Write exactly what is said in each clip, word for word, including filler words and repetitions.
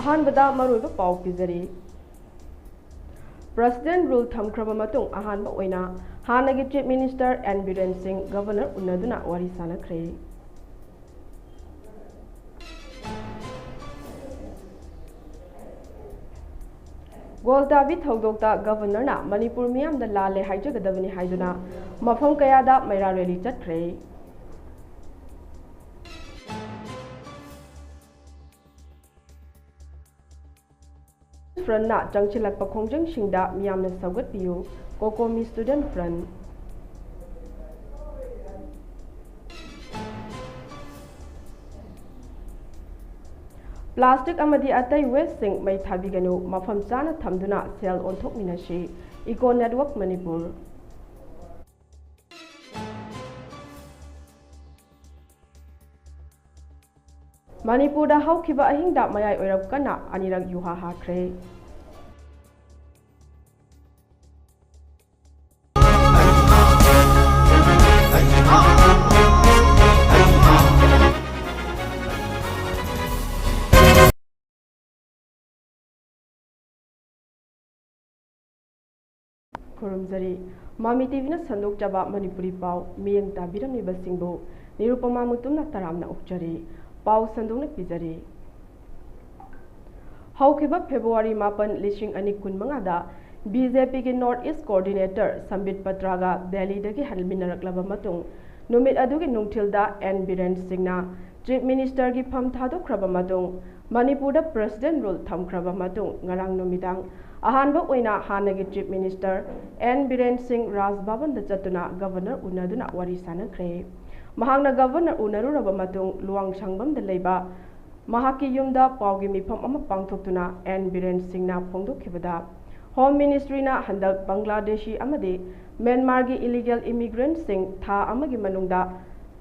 ꯑꯍꯥꯟꯕꯗ ꯃꯔꯨꯑꯣꯏꯕ ꯄꯥꯎ ꯄꯤꯖꯔꯤ꯫ President Rule ꯊꯝꯈ꯭ꯔꯕ ꯃꯇꯨꯡ ꯑꯍꯥꯟꯕ ꯑꯣꯏꯅ ꯍꯥꯟꯅꯒꯤ Chief Minister N ꯕꯤꯔꯦꯟ ꯁꯤꯡ Governor ꯎꯅꯗꯨꯅ ꯋꯥꯔꯤ ꯁꯥꯟꯅꯈ꯭ꯔꯦ꯫ ꯒꯣꯜ ꯇꯥꯕꯤ ꯊꯧꯗꯣꯛꯇ Governorꯅ ꯃꯅꯤꯄꯨꯔ ꯃꯤꯌꯥꯝꯗ ꯂꯥꯜꯂꯦ ꯍꯥꯏꯖꯒꯗꯕꯅꯤ ꯍꯥꯏꯗꯨꯅ ꯃꯐꯝ ꯀꯌꯥꯗ ꯃꯩꯔꯥ rally ꯆꯠꯈ꯭ꯔꯦ꯫ Frontꯅ ꯆꯪꯁꯤꯜꯂꯛꯄ ꯈꯣꯡꯖꯪꯁꯤꯡꯗ ꯃꯤꯌꯥꯝꯅ ꯁꯧꯒꯠꯄꯤꯌꯨ, COCOMI Student Front꯫ Plastic ꯑꯃꯗꯤ ꯑꯇꯩ wasteꯁꯤꯡ ꯃꯩ ꯊꯥꯕꯤꯒꯅꯨ, ꯃꯐꯝ ꯆꯥꯅ ꯊꯝꯗꯨꯅ ꯁꯦꯜ ꯑꯣꯟꯊꯣꯛꯃꯤꯟꯅꯁꯤ, Eco Network ꯃꯅꯤꯄꯨꯔ꯫ ꯃꯅꯤꯄꯨꯔꯗ ꯍꯧꯈꯤꯕ ꯑꯍꯤꯡꯗ ꯃꯌꯥꯏ ꯑꯣꯏꯔꯞ ꯀꯟꯅ ꯑꯅꯤꯔꯛ ꯌꯨꯍꯥ ꯍꯥꯈ꯭ꯔꯦ꯫ ꯈꯨꯔꯨꯝꯖꯔꯤ꯫ ꯃꯃꯤ ꯇꯤꯚꯤꯅ ꯁꯟꯗꯣꯛꯆꯕ ꯃꯅꯤꯄꯨꯔꯤ ꯄꯥꯎ ꯃꯤꯠꯌꯦꯡ ꯇꯥꯕꯤꯔꯝꯂꯤꯕꯁꯤꯡꯕꯨ ꯅꯤꯔꯨꯄꯃꯥ ꯃꯨꯇꯨꯝꯅ ꯇꯔꯥꯝꯅ ꯑꯣꯛꯆꯔꯤ꯫ ꯄꯥꯎ ꯁꯟꯗꯣꯛꯅ ꯄꯤꯖꯔꯤ꯫ ꯍꯧꯈꯤꯕ ꯐꯦꯕ꯭ꯔꯨꯋꯥꯔꯤ ꯃꯥꯄꯟ, ꯂꯤꯁꯤꯡ ꯑꯅꯤ ꯀꯨꯟꯃꯉꯥꯗ BJPꯒꯤ North East Coordinator ꯁꯝꯕꯤꯠ ꯄꯇ꯭ꯔꯥꯒ ꯗꯦꯜꯂꯤꯗꯒꯤ ꯍꯟꯃꯤꯟꯅꯔꯛꯂꯕ ꯃꯇꯨꯡ, ꯅꯨꯃꯤꯠ ꯑꯗꯨꯒꯤ ꯅꯨꯡꯊꯤꯜꯗ N ꯕꯤꯔꯦꯟ ꯁꯤꯡꯅ Chief Ministerꯒꯤ ꯐꯝ ꯊꯥꯗꯣꯛꯈ꯭ꯔꯕ ꯃꯇꯨꯡ, ꯃꯅꯤꯄꯨꯔꯗ President Rule ꯊꯝꯈ꯭ꯔꯕ ꯃꯇꯨꯡ, ꯉꯔꯥꯡ ꯅꯨꯃꯤꯗꯥꯡ ꯑꯍꯥꯟꯕ ꯑꯣꯏꯅ ꯍꯥꯟꯅꯒꯤ Chief Minister N ꯕꯤꯔꯦꯟ ꯁꯤꯡ ꯔꯥꯖ ꯚꯕꯟꯗ ꯆꯠꯇꯨꯅ Governor ꯎꯅꯗꯨꯅ ꯋꯥꯔꯤ ꯁꯥꯟꯅꯈ꯭ꯔꯦ꯫ ꯃꯍꯥꯛꯅ Governor ꯎꯅꯔꯨꯔꯕ ꯃꯇꯨꯡ, ꯂꯨꯋꯥꯡꯁꯪꯕꯝꯗ ꯂꯩꯕ ꯃꯍꯥꯛꯀꯤ ꯌꯨꯝꯗ ꯄꯥꯎꯒꯤ ꯃꯤꯐꯝ ꯑꯃ ꯄꯥꯡꯊꯣꯛꯇꯨꯅ N ꯕꯤꯔꯦꯟ ꯁꯤꯡꯅ ꯐꯣꯡꯗꯣꯛꯈꯤꯕꯗ, Home Ministryꯅ ꯍꯟꯗꯛ ꯕꯪꯒ꯭ꯂꯥꯗꯦꯁꯤ ꯑꯃꯗꯤ ꯃ꯭ꯌꯥꯟꯃꯥꯔꯒꯤ illegal immigrantꯁꯤꯡ ꯊꯥ ꯑꯃꯒꯤ ꯃꯅꯨꯡꯗ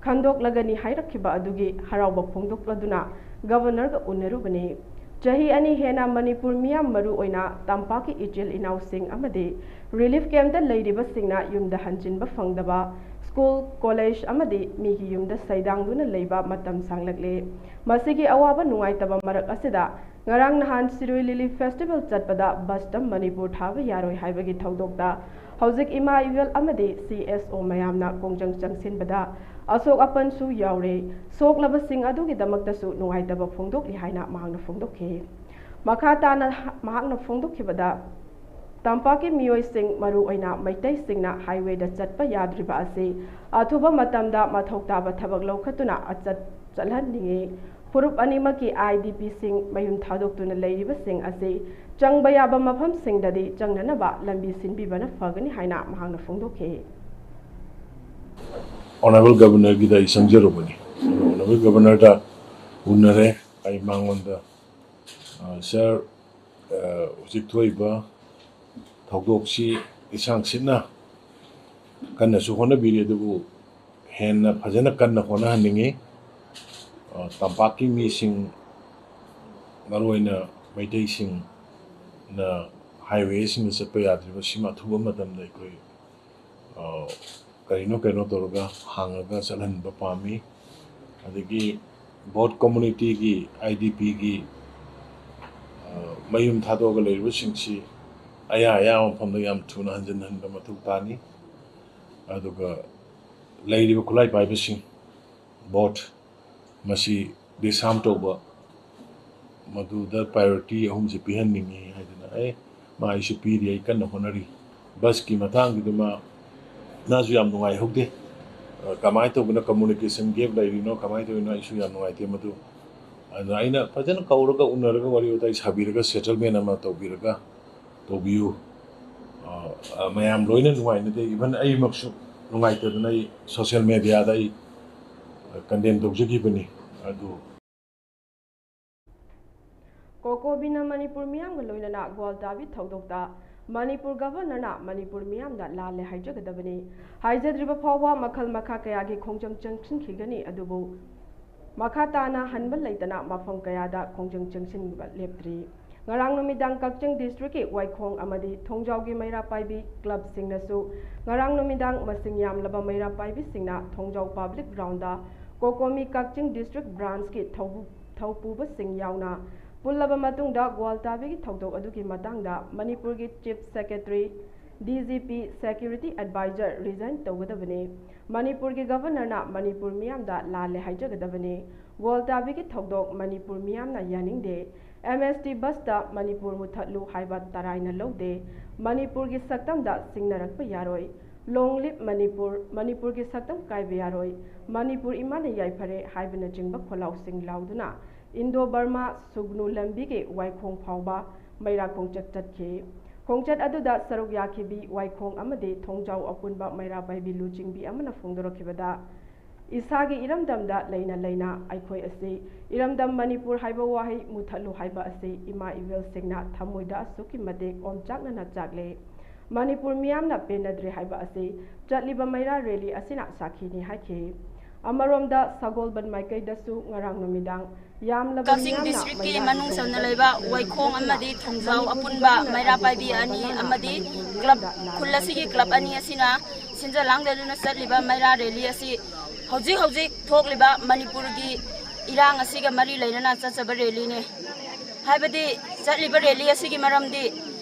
ꯈꯟꯗꯣꯛꯂꯒꯅꯤ ꯍꯥꯏꯔꯛꯈꯤꯕ ꯑꯗꯨꯒꯤ ꯍꯔꯥꯎꯕ ꯐꯣꯡꯗꯣꯛꯂꯗꯨꯅ Governorꯒ ꯎꯅꯔꯨꯕꯅꯤ꯫ ꯆꯍꯤ ꯑꯅꯤ ꯍꯦꯟꯅ ꯃꯅꯤꯄꯨꯔ ꯃꯤꯌꯥꯝ, ꯃꯔꯨ ꯑꯣꯏꯅ ꯇꯝꯄꯥꯛꯀꯤ ꯏꯆꯤꯜ ꯏꯅꯥꯎꯁꯤꯡ ꯑꯃꯗꯤ relief campꯇ ꯂꯩꯔꯤꯕꯁꯤꯡꯅ ꯌꯨꯝꯗ ꯍꯟꯖꯤꯟꯕ ꯐꯪꯗꯕ, ꯁ꯭ꯀꯨꯜ, ꯀꯣꯂꯦꯖ ꯑꯃꯗꯤ ꯃꯤꯒꯤ ꯌꯨꯝꯗ ꯁꯩꯗꯥꯡꯗꯨꯅ ꯂꯩꯕ ꯃꯇꯝ ꯁꯥꯡꯂꯛꯂꯦ꯫ ꯃꯁꯤꯒꯤ ꯑꯋꯥꯕ ꯅꯨꯡꯉꯥꯏꯇꯕ ꯃꯔꯛ ꯑꯁꯤꯗ ꯉꯔꯥꯡ ꯅꯍꯥꯟ ꯁꯤꯔꯣꯏ ꯂꯤꯂꯤ ꯐꯦꯁꯇꯤꯚꯦꯜ ꯆꯠꯄꯗ ꯕꯁꯇ ꯃꯅꯤꯄꯨꯔ ꯊꯥꯕ ꯌꯥꯔꯣꯏ ꯍꯥꯏꯕꯒꯤ ꯊꯧꯗꯣꯛꯇ ꯍꯧꯖꯤꯛ ꯏꯃꯥ ꯏꯕꯦꯜ ꯑꯃꯗꯤ ꯁꯤ ꯑꯦꯁ ꯑꯣ ꯃꯌꯥꯝꯅ ꯈꯣꯡꯖꯪ ꯆꯪꯁꯤꯟꯕꯗ ꯑꯁꯣꯛ ꯑꯄꯟꯁꯨ ꯌꯥꯎꯔꯦ꯫ ꯁꯣꯛꯂꯕꯁꯤꯡ ꯑꯗꯨꯒꯤꯗꯃꯛꯇꯁꯨ ꯅꯨꯡꯉꯥꯏꯇꯕ ꯐꯣꯡꯗꯣꯛꯂꯤ ꯍꯥꯏꯅ ꯃꯍꯥꯛꯅ ꯐꯣꯡꯗꯣꯛꯈꯤ꯫ ꯃꯈꯥ ꯇꯥꯅ ꯃꯍꯥꯛꯅ ꯐꯣꯡꯗꯣꯛꯈꯤꯕꯗ, ꯇꯝꯄꯥꯛꯀꯤ ꯃꯤꯑꯣꯏꯁꯤꯡ, ꯃꯔꯨꯑꯣꯏꯅ ꯃꯩꯇꯩꯁꯤꯡꯅ ꯍꯥꯏꯋꯦꯗ ꯆꯠꯄ ꯌꯥꯗ꯭ꯔꯤꯕ ꯑꯁꯤ ꯑꯊꯨꯕ ꯃꯇꯝꯗ ꯃꯊꯧ ꯇꯥꯕ ꯊꯕꯛ ꯂꯧꯈꯠꯇꯨꯅ ꯑꯆꯠ-, ꯆꯠꯍꯟꯅꯤꯡꯏ꯫ ꯐꯨꯔꯨꯞ ꯑꯅꯤꯃꯛꯀꯤ ꯑꯥꯏ ꯗꯤ ꯄꯤꯁꯤꯡ ꯃꯌꯨꯝ ꯊꯥꯗꯣꯛꯇꯨꯅ ꯂꯩꯔꯤꯕꯁꯤꯡ ꯑꯁꯤ ꯆꯪꯕ ꯌꯥꯕ ꯃꯐꯝꯁꯤꯡꯗꯗꯤ ꯆꯪꯅꯅꯕ ꯂꯝꯕꯤ ꯁꯤꯟꯕꯤꯕꯅ ꯐꯒꯅꯤ ꯍꯥꯏꯅ ꯃꯍꯥꯛꯅ ꯐꯣꯡꯗꯣꯛꯈꯤ꯫ ꯑꯣꯅꯔꯦꯕꯜ ꯒꯕꯔꯅꯔꯒꯤꯗ ꯑꯩ ꯆꯪꯖꯔꯨꯕꯅꯤ꯫ ꯑꯣꯅꯔꯦꯕꯜ ꯒꯕꯔꯅꯔꯗ ꯎꯅꯔꯦ꯫ ꯑꯩ ꯃꯉꯣꯟꯗ, "ꯑ, ꯁꯥꯔ, ꯑ, ꯍꯧꯖꯤꯛ ꯊꯣꯛꯏꯕ ꯊꯧꯗꯣꯛꯁꯤ ꯂꯤꯁꯥꯡ ꯁꯤꯠꯅ ꯀꯟꯅꯁꯨ ꯍꯣꯠꯅꯕꯤꯔꯤ, ꯑꯗꯨꯕꯨ ꯍꯦꯟꯅ ꯐꯖꯅ ꯀꯟꯅ ꯍꯣꯠꯅꯍꯟꯅꯤꯡꯉꯤ꯫ ꯑ, ꯇꯝꯄꯥꯛꯀꯤ ꯃꯤꯁꯤꯡ, ꯃꯔꯨꯑꯣꯏꯅ ꯃꯩꯇꯩꯁꯤꯡꯅ ꯍꯥꯏꯋꯦꯁꯤꯡꯗ ꯆꯠꯄ ꯌꯥꯗ꯭ꯔꯤꯕ ꯁꯤꯃ ꯑꯊꯨꯕ ꯃꯇꯝꯗ ꯑꯩꯈꯣꯏ, ꯑ, ꯀꯔꯤꯅꯣ ꯀꯩꯅꯣ ꯇꯧꯔꯒ ꯍꯥꯡꯉꯒ ꯆꯠꯍꯟꯕ ꯄꯥꯝꯃꯤ꯫ ꯑꯗꯒꯤ ꯕꯣꯠ ꯀꯝꯃꯨꯅꯤꯇꯤꯒꯤ, ꯑꯥꯏ ꯗꯤ ꯄꯤꯒꯤ, ꯑ, ꯃꯌꯨꯝ ꯊꯥꯗꯣꯛꯑꯒ ꯂꯩꯔꯤꯕꯁꯤꯡꯁꯤ ꯑꯌꯥ ꯑꯌꯥꯕ ꯃꯐꯝꯗ ꯌꯥꯝ ꯊꯨꯅ ꯍꯟꯖꯤꯟꯍꯟꯕ ꯃꯊꯧ ꯇꯥꯅꯤ꯫ ꯑꯗꯨꯒ ꯂꯩꯔꯤꯕ ꯈꯨꯠꯂꯥꯏ ꯄꯥꯏꯕꯁꯤꯡ, ꯕꯣꯠ, ꯃꯁꯤ ꯗꯤꯁꯥꯔꯝ ꯇꯧꯕ, ꯃꯗꯨꯗ ꯄ꯭ꯔꯥꯏꯌꯣꯔꯤꯇꯤ ꯑꯍꯨꯝꯁꯤ ꯄꯤꯍꯟꯅꯤꯡꯉꯤ" ꯍꯥꯏꯗꯅ, "ꯑꯦ, ꯃꯥ ꯑꯩꯁꯨ ꯄꯤꯔꯤ, ꯑꯩ ꯀꯟꯅ ꯍꯣꯠꯅꯔꯤ"꯫ ꯕꯁꯀꯤ ꯃꯇꯥꯡꯒꯤꯗꯨꯃ ꯃꯥꯁꯨ ꯌꯥꯝ ꯅꯨꯡꯉꯥꯏꯍꯧꯗꯦ꯫ ꯑ, ꯀꯃꯥꯏꯅ ꯇꯧꯕꯅꯣ, ꯀꯝꯃꯨꯅꯤꯀꯦꯁꯟ ꯒꯦꯞ ꯂꯩꯔꯤꯅꯣ, ꯀꯃꯥꯏꯅ ꯇꯧꯔꯤꯅꯣ, ꯑꯩꯁꯨ ꯌꯥꯝ ꯅꯨꯡꯉꯥꯏꯇꯦ ꯃꯗꯨ꯫ ꯑꯗꯨꯅ ꯑꯩꯅ ꯐꯖꯅ ꯀꯧꯔꯒ, ꯎꯅꯔꯒ, ꯋꯥꯔꯤ ꯋꯥꯇꯥꯏ ꯁꯥꯕꯤꯔꯒ, ꯁꯦꯇꯜꯃꯦꯟ ꯑꯃ ꯇꯧꯕꯤꯔꯒ, ꯇꯧꯕꯤꯌꯨ꯫ ꯑ, ꯑ, ꯃꯌꯥꯝ ꯂꯣꯏꯅ ꯅꯨꯡꯉꯥꯏꯅꯗꯦ, ꯏꯚꯟ ꯑꯩꯃꯛꯁꯨ ꯅꯨꯡꯉꯥꯏꯇꯗꯅ ꯑꯩ ꯁꯣꯁꯤꯌꯦꯜ ꯃꯦꯗꯤꯌꯥꯗ ꯑꯩ ꯀꯟꯗꯦꯝ ꯇꯧꯖꯈꯤꯕꯅꯤ꯫ ꯑꯗꯨ ꯀꯣꯀꯣꯕꯤꯅ ꯃꯅꯤꯄꯨꯔ ꯃꯤꯌꯥꯝꯒ ꯂꯣꯏꯅꯅ ꯒ꯭ꯋꯥꯜꯇꯥꯕꯤ ꯊꯧꯗꯣꯛꯇ ꯃꯅꯤꯄꯨꯔ ꯒꯚꯔꯅꯔꯅ ꯃꯅꯤꯄꯨꯔ ꯃꯤꯌꯥꯝꯗ ꯂꯥꯜꯂꯦ ꯍꯥꯏꯖꯒꯗꯕꯅꯤ꯫ ꯍꯥꯏꯖꯗ꯭ꯔꯤꯕ ꯐꯥꯎꯕ ꯃꯈꯜ ꯃꯈꯥ ꯀꯌꯥꯒꯤ ꯈꯣꯡꯖꯪ ꯆꯪꯁꯤꯟꯈꯤꯒꯅꯤ, ꯑꯗꯨꯕꯨ ꯃꯈꯥ ꯇꯥꯅ ꯍꯟꯕ ꯂꯩꯇꯅ ꯃꯐꯝ ꯀꯌꯥꯗ ꯈꯣꯡꯖꯪ ꯆꯪꯁꯤꯟꯕ ꯂꯦꯞꯇ꯭ꯔꯤ꯫ ꯉꯔꯥꯡ ꯅꯨꯃꯤꯗꯥꯡ ꯀꯛꯆꯤꯡ ꯗꯤꯁꯇ꯭ꯔꯤꯛꯀꯤ ꯋꯥꯏꯈꯣꯡ ꯑꯃꯗꯤ ꯊꯣꯡꯖꯥꯎꯒꯤ ꯃꯩꯔꯥ ꯄꯥꯏꯕꯤ ꯀ꯭ꯂꯕꯁꯤꯡꯅꯁꯨ ꯉꯔꯥꯡ ꯅꯨꯃꯤꯗꯥꯡ ꯃꯁꯤꯡ ꯌꯥꯝꯂꯕ ꯃꯩꯔꯥ ꯄꯥꯏꯕꯤꯁꯤꯡꯅ ꯊꯣꯡꯖꯥꯎ ꯄꯕ꯭ꯂꯤꯛ ꯒ꯭ꯔꯥꯎꯟꯗ ꯀꯣꯀꯣꯃꯤ ꯀꯛꯆꯤꯡ ꯗꯤꯁꯇ꯭ꯔꯤꯛ ꯕ꯭ꯔꯥꯟꯁꯀꯤ ꯊꯧꯕꯨ-, ꯊꯧꯄꯨꯕꯁꯤꯡ ꯌꯥꯎꯅ ꯄꯨꯜꯂꯕ ꯃꯇꯨꯡꯗ ꯒ꯭ꯋꯥꯜꯇꯥꯕꯤꯒꯤ ꯊꯧꯗꯣꯛ ꯑꯗꯨꯒꯤ ꯃꯇꯥꯡꯗ ꯃꯅꯤꯄꯨꯔꯒꯤ chief secretary, D G P, security adviser resign ꯇꯧꯒꯗꯕꯅꯤ꯫ ꯃꯅꯤꯄꯨꯔꯒꯤ ꯒꯚꯔꯅꯔꯅ ꯃꯅꯤꯄꯨꯔ ꯃꯤꯌꯥꯝꯗ ꯂꯥꯜꯂꯦ ꯍꯥꯏꯖꯒꯗꯕꯅꯤ꯫ ꯒ꯭ꯋꯥꯜꯇꯥꯕꯤꯒꯤ ꯊꯧꯗꯣꯛ ꯃꯅꯤꯄꯨꯔ ꯃꯤꯌꯥꯝꯅ ꯌꯥꯅꯤꯡꯗꯦ꯫ ꯑꯦꯝ ꯑꯦꯁ ꯇꯤ ꯕꯁꯇ ꯃꯅꯤꯄꯨꯔ ꯃꯨꯊꯠꯂꯨ ꯍꯥꯏꯕ ꯇꯔꯥꯏꯅ ꯂꯧꯗꯦ꯫ ꯃꯅꯤꯄꯨꯔꯒꯤ ꯁꯛꯇꯝꯗ ꯁꯤꯡꯅꯔꯛꯄ ꯌꯥꯔꯣꯏ꯫ ꯂꯣꯡ ꯂꯤꯞ ꯃꯅꯤꯄꯨꯔ, ꯃꯅꯤꯄꯨꯔꯒꯤ ꯁꯛꯇꯝ ꯀꯥꯏꯕ ꯌꯥꯔꯣꯏ꯫ ꯃꯅꯤꯄꯨꯔ ꯏꯃꯥꯅ ꯌꯥꯏꯐꯔꯦ ꯍꯥꯏꯕꯅꯆꯤꯡꯕ ꯈꯣꯜꯂꯥꯎꯁꯤꯡ ꯂꯥꯎꯗꯨꯅ ꯏꯟꯗꯣ ꯕꯔꯃꯥ ꯁꯨꯒꯅꯨ ꯂꯝꯕꯤꯒꯤ ꯋꯥꯏꯈꯣꯡ ꯐꯥꯎꯕ ꯃꯩꯔꯥ ꯈꯣꯡꯆꯠ ꯆꯠꯈꯤ꯫ ꯈꯣꯡꯆꯠ ꯑꯗꯨꯗ ꯁꯔꯨꯛ ꯌꯥꯈꯤꯕꯤ ꯋꯥꯏꯈꯣꯡ ꯑꯃꯗꯤ ꯊꯣꯡꯖꯥꯎ ꯑꯄꯨꯟꯕ ꯃꯩꯔꯥ ꯄꯥꯏꯕꯤ ꯂꯨꯆꯤꯡꯕꯤ ꯑꯃꯅ ꯐꯣꯡꯗꯣꯔꯛꯈꯤꯕꯗ, ꯏꯁꯥꯒꯤ ꯏꯔꯝꯗꯝꯗ ꯂꯩꯅ ꯂꯩꯅ ꯑꯩꯈꯣꯏ ꯑꯁꯤ ꯏꯔꯝꯗꯝ ꯃꯅꯤꯄꯨꯔ ꯍꯥꯏꯕ ꯋꯥꯍꯩ ꯃꯨꯊꯠꯂꯨ ꯍꯥꯏꯕ ꯑꯁꯤ ꯏꯃꯥ ꯏꯕꯦꯜꯁꯤꯡꯅ ꯊꯃꯣꯏꯗ ꯑꯁꯨꯛꯀꯤ ꯃꯇꯤꯛ ꯑꯣꯝꯆꯥꯛꯅꯅ ꯆꯥꯛꯂꯦ꯫ ꯃꯅꯤꯄꯨꯔ ꯃꯤꯌꯥꯝꯅ ꯄꯦꯟꯅꯗ꯭ꯔꯦ ꯍꯥꯏꯕ ꯑꯁꯤ ꯆꯠꯂꯤꯕ ꯃꯩꯔꯥ ꯔꯦꯂꯤ ꯑꯁꯤꯅ ꯁꯥꯈꯤꯅꯤ ꯍꯥꯏꯈꯤ꯫ ꯑꯃꯔꯣꯝꯗ ꯁꯒꯣꯜꯕꯟ ꯃꯥꯏꯀꯩꯗꯁꯨ ꯉꯔꯥꯡ ꯅꯨꯃꯤꯗꯥꯡ ꯌꯥꯝꯂꯕ ꯀꯛꯆꯤꯡ ꯃꯤꯌꯥꯝꯅ ꯗꯤꯁꯇ꯭ꯔꯤꯛꯀꯤ ꯃꯩꯔꯥ ꯃꯅꯨꯡ ꯆꯟꯅ ꯂꯩꯕ ꯋꯥꯏꯈꯣꯡ ꯑꯃꯗꯤ ꯊꯣꯡꯖꯥꯎ ꯑꯄꯨꯟꯕ ꯃꯩꯔꯥ ꯄꯥꯏꯕꯤ ꯑꯅꯤ ꯑꯃꯗꯤ ꯀ꯭ꯂꯕ, ꯈꯨꯜ ꯑꯁꯤꯒꯤ ꯀ꯭ꯂꯕ ꯑꯅꯤ ꯑꯁꯤꯅ ꯁꯤꯟꯖ ꯂꯥꯡꯖꯗꯨꯅ ꯆꯠꯂꯤꯕ ꯃꯩꯔꯥ ꯔꯦꯂꯤ ꯑꯁꯤ ꯍꯧꯖꯤꯛ ꯍꯧꯖꯤꯛ ꯊꯣꯛꯂꯤꯕ ꯃꯅꯤꯄꯨꯔꯒꯤ ꯏꯔꯥꯡ ꯑꯁꯤꯒ ꯃꯔꯤ ꯂꯩꯅꯅ ꯆꯠꯆꯕ ꯔꯦꯂꯤꯅꯤ꯫ ꯍꯥꯏꯕꯗꯤ ꯆꯠꯂꯤꯕ ꯔꯦꯂꯤ ꯑꯁꯤꯒꯤ ꯃꯔꯝꯗꯤ